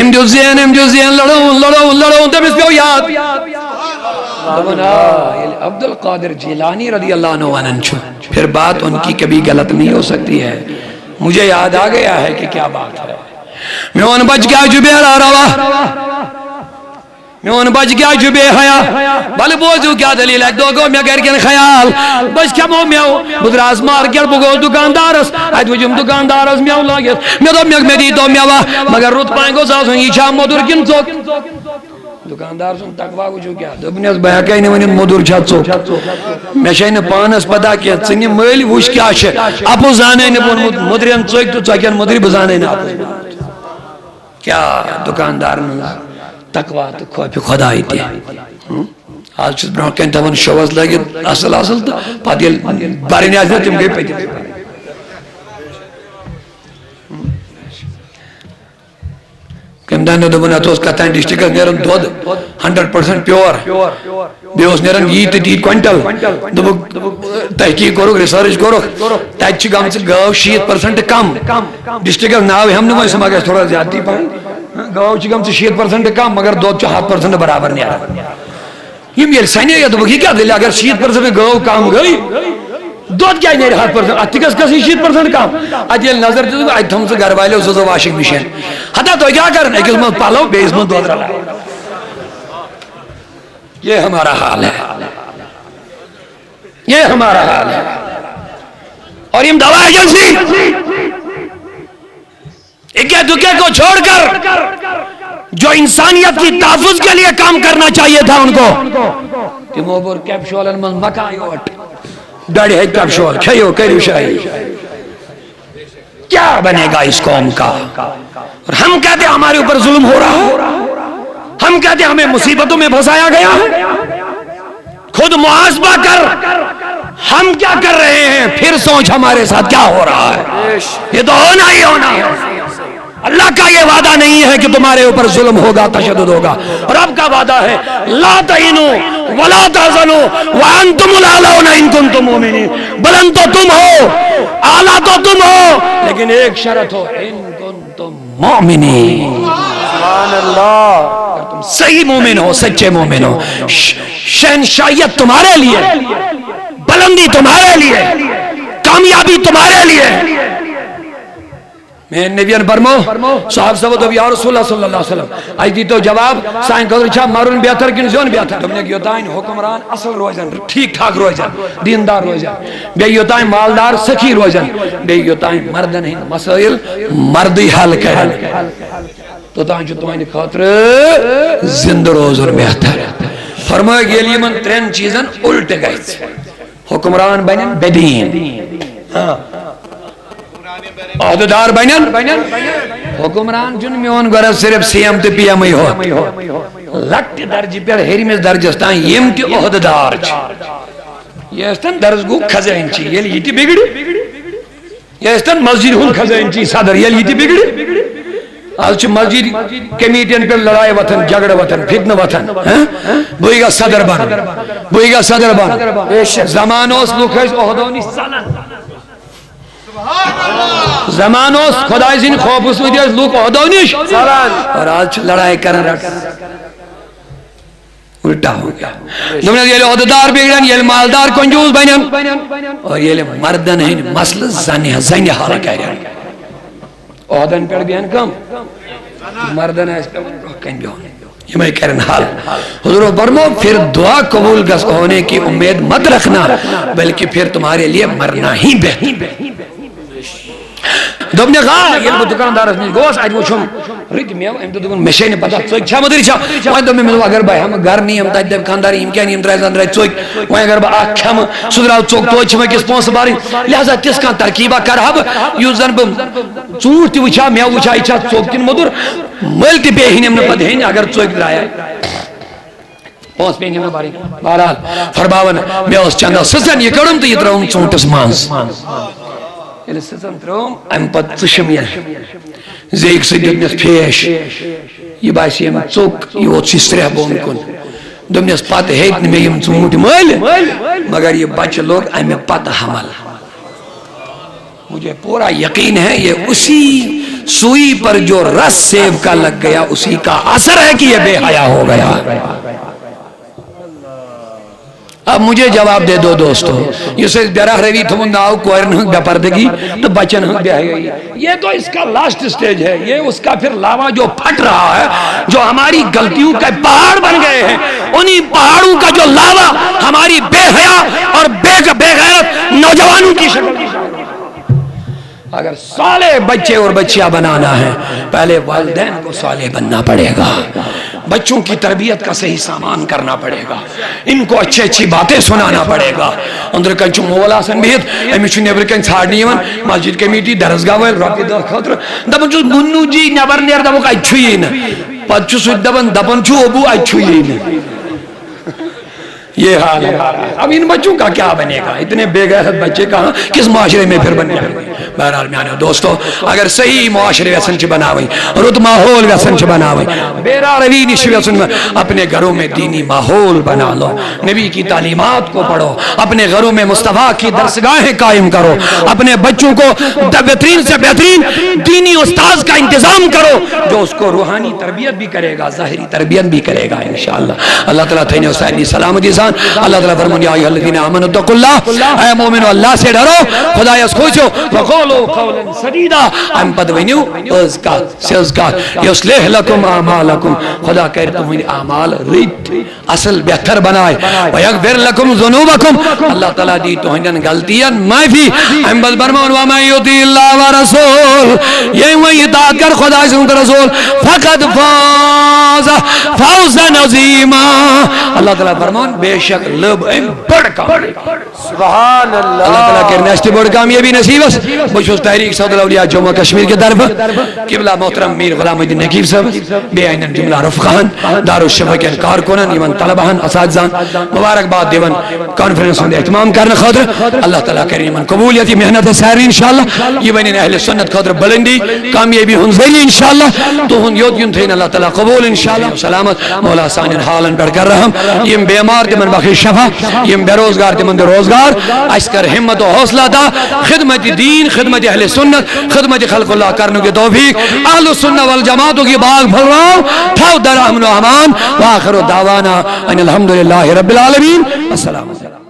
أمۍ دیُت ذہن، أمۍ دیُت ذہن، لڑوُن، لڑوُن، لڑوُن، تٔمِس پیوٚو یاد۔ دوٚپُن، آ، ییٚلہِ عبدالقادر جیلانی رضی اللہ عنہ وَنان چھُ، پھر بات ان کی کبھی غلط نہیں ہو سکتی ہے۔ مجھے یاد آ گیا ہے کہ کیا بات ہے۔ میون بچہ کیٛازِ چھُ بے حیا روان؟ میون بچہ کیٛازِ چھُ بے حیا؟ بلہٕ بوزِو کیٛاہ دٔلیٖل۔ اَکہِ دۄہ گوٚو مےٚ گرِکٮ۪ن خیال، بہٕ کھٮ۪مو مٮ۪وٕ۔ بہٕ درٛاس مارکیٹ، بہٕ گوٚوُس دُکاندارَس، اَتہِ وٕچھُم دُکاندارَس مٮ۪وٕ لٲگِتھ۔ مےٚ دوٚپ، "مےٚ، مےٚ دیٖتو مٮ۪وہ، مگر رُت پَہَن گوٚژھ آسُن، یہِ چھا موٚدُر کِنہٕ ژوٚک؟" دُکاندار سُنٛد تقویٰ وٕچھِو کیٛاہ۔ دوٚپنَس، "بہٕ ہٮ۪کَے نہٕ ؤنِتھ موٚدُر چھا ژوٚک۔ مےٚ چھَے نہٕ پانَس پَتہ کینٛہہ، ژٕ نہِ مٔلۍ وٕچھ کیٛاہ چھِ۔ اَپُز زانَے نہٕ ووٚنمُت، مٔدرٮ۪ن ژوٚکۍ تہٕ ژۄکٮ۪ن مٔدرِ، بہٕ زانَے نہٕ اَپُز۔" کیٛاہ دُکاندارن ہٕنٛز تقویٰ تہٕ خوفِ خۄداے تہِ۔ ہم؟ آز چھُس برونٛہہ کَنہِ تھاوان شووَس لٲگِتھ اَصٕل اَصٕل تہٕ پَتہٕ ییٚلہِ بَرٕنۍ آسہِ نا، تِم گٔے پٔتِم۔ کٔمۍ تام مےٚ دوٚپُن، اَتھ اوس کَتھ تام ڈسٹرکٹس نیران دۄد ہنڈریڈ پٔرسنٹ پیور۔ بیٚیہِ اوس نیران یی تہٕ تی کوینٹل۔ دوٚپُکھ، تحقیق کوٚرُکھ، ریسرچ کوٚرُکھ، تَتہِ چھِ گٔمژٕ گٲو شیٖتھ پٔرسنٹ کم۔ ڈسٹرکٹس ناو ہٮ۪مہٕ نہٕ وۄنۍ، سُہ ما گژھِ تھوڑا زیادتی پہن۔ گٲو چھِ گٔمژٕ شیٖتھ پٔرسنٹ کم، مگر دۄد چھُ ہَتھ پٔرسنٹ برابر نیران۔ یِم ییٚلہِ سَنے، دوٚپُکھ، "یہِ کیٛاہ دٔلیٖل؟ اگر شیٖتھ پٔرسنٹ گٲو کم گٔے، دۄد کیٛازِ نیرِ ہَتھ پٔرسنٹ؟ اَتھ تہِ گژھِ گژھٕنۍ شیٖتھ پٔرسنٹ کم۔" اَتہِ ییٚلہِ نظر دِژٕکھ، اَتہِ تھٲومٕژ گرٕ والیو زٕ زٕ واشنگ مشین۔ ہتا تۄہہِ کیٛاہ کران؟ أکِس منٛز پَلو، بیٚیِس منٛز دۄد رَلاوان۔ یہ ہمارا حال ہے، یہ ہمارا حال ہے۔ اور یہ دوا ایجنسی اکے دکے کو چھوڑ کر جو انسانیت کی تحفظ کے لیے کام کرنا چاہیے تھا ان کو، تِمو بوٚر کیپشولن منٛز مکایہِ اوٹ، ڈۄڈِ ہتہِ کیپشول کھیٚیِو، کٔرِو شٲہی۔ کیا بنے گا اس قوم کا؟ اور ہم کہتے ہیں ہمارے اوپر ظلم ہو رہا ہے، ہم کہتے ہیں ہمیں مصیبتوں میں پھنسایا گیا ہے۔ خود محاسبہ کر، ہم کیا کر رہے ہیں، پھر سوچ ہمارے ساتھ کیا ہو رہا ہے۔ یہ تو ہونا ہی ہونا ہے۔ اللہ کا یہ وعدہ نہیں ہے کہ تمہارے اوپر ظلم ہوگا، تشدد ہوگا۔ رب کا وعدہ ہے، "لا تهنوا ولا تحزنوا وانتم الاعلون ان کنتم مؤمنین۔" بلند تو تم ہو، اعلیٰ تو تم ہو، لیکن ایک شرط ہو، "ان کنتم مؤمنین۔" سبحان اللہ۔ اگر تم صحیح مومن ہو، سچے مومن ہو، ش-، شہنشاہیت تمہارے لیے، بلندی تمہارے لیے، کامیابی تمہارے لیے۔ میٲنۍ نبیَن فرمو، صحابہ صٲبو دوٚپ، "یا رسول اللہ صلی اللہ علیہ وسلم، اَسہِ دیٖتو جواب، سانہِ خٲطرٕ چھا مَرُن بہتر کِنہٕ زیُن بہتر؟" دوٚپنَکھ، "یوٚتانۍ حُکمران اَصٕل روزن، ٹھیٖک ٹھاک روزن، دیٖندار روزن، بیٚیہِ یوٚتانۍ مالدار سخی روزن، بیٚیہِ یوٚتانۍ مردن ہٕنٛدۍ مسٲیِل مردٕے حل کرن، توٚتانۍ چھُ تُہنٛدِ خٲطرٕ زِندٕ روزُن بہتر۔" فرمٲیِکھ، ییٚلہِ یِمن ترٛٮ۪ن چیٖزن اُلٹہٕ گژھِ، حُکمران بنن بے دیٖن۔ ہاں۔ عہدٕدار بنن۔ حُکمران چھُنہٕ میون غرض صرف سی ایم تہٕ پی ایم ٕے ہوت۔ لۄکٹہِ درجہِ پٮ۪ٹھ ہیٚرمِس درجس تام یِم تہِ عہدٕدار چھِ۔ یہِ ٲسۍتن درس گوٚو خزٲنچی، ییٚلہِ یہِ تہِ بِگڑِ، یہِ ٲسۍتن مسجد ہُنٛد خزٲنچی صدر، ییٚلہِ یہِ تہِ بِگڑِ۔ از چھِ مسجد کمیٹین پٮ۪ٹھ لڑایہِ وۄتھان، جھگڑٕ وۄتھان، فتنہٕ وۄتھان۔ ہاں؟ بٕے گژھٕ صدر بنُن، بٕے گژھٕ صدر بنُن۔ زمانہٕ اوس، لُکھ ٲسۍ عہدو نِش ژلان۔ زمانہٕ اوس، خۄداے سٕنٛدِ خوفہٕ سۭتۍ ٲسۍ لُکھ عہدو نِش ژلان۔ اور آز چھِ لڑایہِ کران، رٹان۔ الٹا ہو گیا۔ دوٚپنَس، ییٚلہِ عہدٕدار بِگڑن، ییٚلہِ مالدار کنجوٗس بنن، اور ییٚلہِ مردن ہٕنٛدۍ مسلہٕ زنہِ، زنہِ حل کرن۔ عہدن پٮ۪ٹھ بیٚہن کم؟ مردن آسہِ پٮ۪وان برونٛہہ کنہِ بِہُن۔ یِمے کرن حل۔ حضور فرمو، پھر دعا قبول گژھ ہونے کی امید مت رکھنا، بلکہ پھر تمہارے لیے مرنا ہی بہتر۔ دوٚپنَکھ، آ، ییٚلہِ بہٕ دُکاندارَس نِش گوس، اَتہِ وُچھُم رٕتۍ مٮ۪وٕ، أمۍ دوٚپ، دوٚپُن، مےٚ چھے نہٕ پَتہ ژۄکۍ چھا مٔدٕرۍ چھا۔ وۄنۍ دوٚپ مےٚ، مےٚ دوٚپ، اگر بہٕ ہٮ۪مہٕ گَرٕ نِیَم، تَتہِ دَپہِ خانٛدار، یِم کیٛاہ نِیَم ترٛےٚ زَن درٛاے ژۄکۍ۔ وۄنۍ اگر بہٕ اَکھ کھٮ۪مہٕ، سُہ درٛاو ژوٚک، توتہِ چھِ مےٚ أکِس پونٛسہٕ بَرٕنۍ۔ لہذا تِژھ کانٛہہ ترکیٖبا کَرٕ ہا بہٕ، یُتھ زَن بہٕ ژوٗنٛٹھۍ تہِ وٕچھِ ہا، مٮ۪وٕ وٕچھِ ہا، یہِ چھا ژوٚک کِنہٕ مٔدُر، مٔلۍ تہِ پیٚیہِ ہِنٮ۪م نہٕ پَتہٕ ہیٚنۍ، اگر ژۄکۍ درٛایہِ۔ پونٛسہٕ پیٚیہِ نہٕ بَرٕنۍ۔ بہرحال، فرماوان، مےٚ ٲس چندہ سٕژن، یہِ کٔڑٕم تہٕ یہِ ترٛٲوٕم ژوٗنٛٹھِس منٛز۔ ییٚلہِ سٕژن ترٛٲوٕم، اَمہِ پتہٕ ژٕ شِمہٕ یہِ۔ زیٚیہِ سۭتۍ دیُتنَس پھیش۔ یہِ باسے أمۍ ژوٚک، یہِ ووت سُہ سرٛیٚہہ بۄن کُن۔ دوٚپنَس، پتہٕ ہیٚتۍ نہٕ مےٚ یِم ژوٗنٛٹھۍ مٔلۍ، مگر یہِ بچہٕ لوٚگ اَمہِ پتہٕ حمل۔ مجھے پورا یقین ہے، یہ اسی سوئی پر جو رس سیب کا لگ گیا، اسی کا اثر ہے کہ یہ بے حیا ہو گیا۔ اب مجھے جواب دے دو دوستو، یُس اَسہِ بیرا روی تھوٚومُت ناو کورٮ۪ن ہٕنٛز بے پردگی تہٕ بچن ہٕنٛز بے حیائی، یہ تو اس کا لاسٹ اسٹیج ہے، یہ اس کا پھر لاوا جو پھٹ رہا ہے، جو ہماری غلطیوں کا پہاڑ بن گئے ہیں، انہی پہاڑوں کا جو لاوا ہماری بے حیا اور بے بے غیرت نوجوانوں کی شکل۔ اگر صالح بچے اور بچیاں بنانا ہے، پہلے والدین کو صالح بننا پڑے گا، بچوں کی تربیت کا صحیح سامان کرنا پڑے گا، ان کو اچھی اچھی باتیں سنانا پڑے گا۔ أنٛدرٕ کنہِ چھُ مول آسان بِہِتھ، أمِس چھُ نیٚبرٕ کنہِ ژھانٛڈنہٕ یِوان، مسجد کمیٹی، درسگاہ وٲلۍ رۄپیہِ دَہ خٲطرٕ۔ دَپان چھُس، "مُنوٗ جی، نٮ۪بر نیر"، دَپُکھ، "اَتہِ چھُ یی نہٕ۔" پتہٕ چھُ سُہ تہِ دَپان، دَپان چھُ، "ابوٗ، اَتہِ چھُ یی نہٕ۔" یہ حال ہے۔ اب ان بچوں کا کیا بنے گا؟ اتنے بے غیرت بچے کہاں، کس معاشرے میں پھر بن جائیں گے؟ بہرحال میانیو دوستو، اگر صحیح معاشرے یژھان چھِ بناوٕنۍ، رُت ماحول یژھان چھِ بناوٕنۍ، بیرا روی نِش یژھُن، اپنے گھروں میں دینی ماحول بنا لو، نبی کی تعلیمات کو پڑھو، اپنے گھروں میں مصطفیٰ کی درسگاہیں قائم کرو، اپنے بچوں کو د-، بہترین سے بہترین دینی استاذ کا انتظام کرو، جو اس کو روحانی تربیت بھی کرے گا، ظاہری تربیت بھی کرے گا انشاءاللہ۔ اللہ تعالیٰ تھٲینو سارنٕے سلامتی سان۔ اللہ تعالیٰ فرمون، یا ایھا الذین آمنوا اتقوا اللہ، اے مومنو، اللہ سے ڈرو، خدایس کھوژِو، وقولوا قولا سدیدا، امہِ پتہٕ ؤنِو أز کتھ، سیٚز کتھ، یصلح لکم اعمالکم، خدا کرِ تُہنٛدۍ اعمال رٕتۍ، اصل، بہتر بناے، ویغفر لکم ذنوبکم، اللہ تعالیٰ دی تُہنٛدٮ۪ن غلطین معافی۔ امہِ پتہٕ فرمون، ومن یطع اللہ ورسول، ییٚمۍ وۄنۍ اطاعت کر خداے سُنٛد تہٕ رسول، فقد فاز فوزا عظیما۔ اللہ تعالیٰ فرمون، بے شک لٔب أمۍ بٔڑ کامیٲبی۔ سبحان اللہ۔ اللہ تعالیٰ کرِ نہٕ اَسہِ تہِ بٔڑ کامیٲبی نصیب۔ بہٕ چھُس تحریک صدر الاولیاء جموں کشمیر کہِ طرفہٕ قبلہ محترم میر غلام الدین نقیب صٲب، بیٚیہِ اَنٮ۪ن جملہ رفقاہن، دارالشفا کٮ۪ن کارکنن، یِمن طلباہن، اساتذہن مبارکباد دِوان کانفرنس ہُنٛد اہتمام کرنہٕ خٲطرٕ۔ اللہ تعالیٰ کرِ یِمن قبولیت، یہِ محنت آسہِ سارنٕے انشاءاللہ۔ یہِ بنن اہل سنت خٲطرٕ بلندی، کامیٲبی ہُنٛد ذٔریعہٕ انشاءاللہ۔ تُہُنٛد یوٚت یُن تھٲیِن اللہ تعالیٰ قبول انشاءاللہ۔ سلامت مولا سانٮ۪ن حالن پٮ۪ٹھ کر رحم۔ یِم بیمار تِمن بخش شفا، یِم بے روزگار تِمن دِ روزگار۔ اَسہِ کر ہمت و حوصلہ عطا، خدمت دین، خدمت اہل سنت، خدمت خلق اللہ کرنُک یہِ توفیق۔ اہل السنہ والجماعتُک یہِ باغ پھٔلراو، تھاو در امن و امان۔ وآخر دعوانا ان الحمد للہ رب العالمین۔ السلام علیکم۔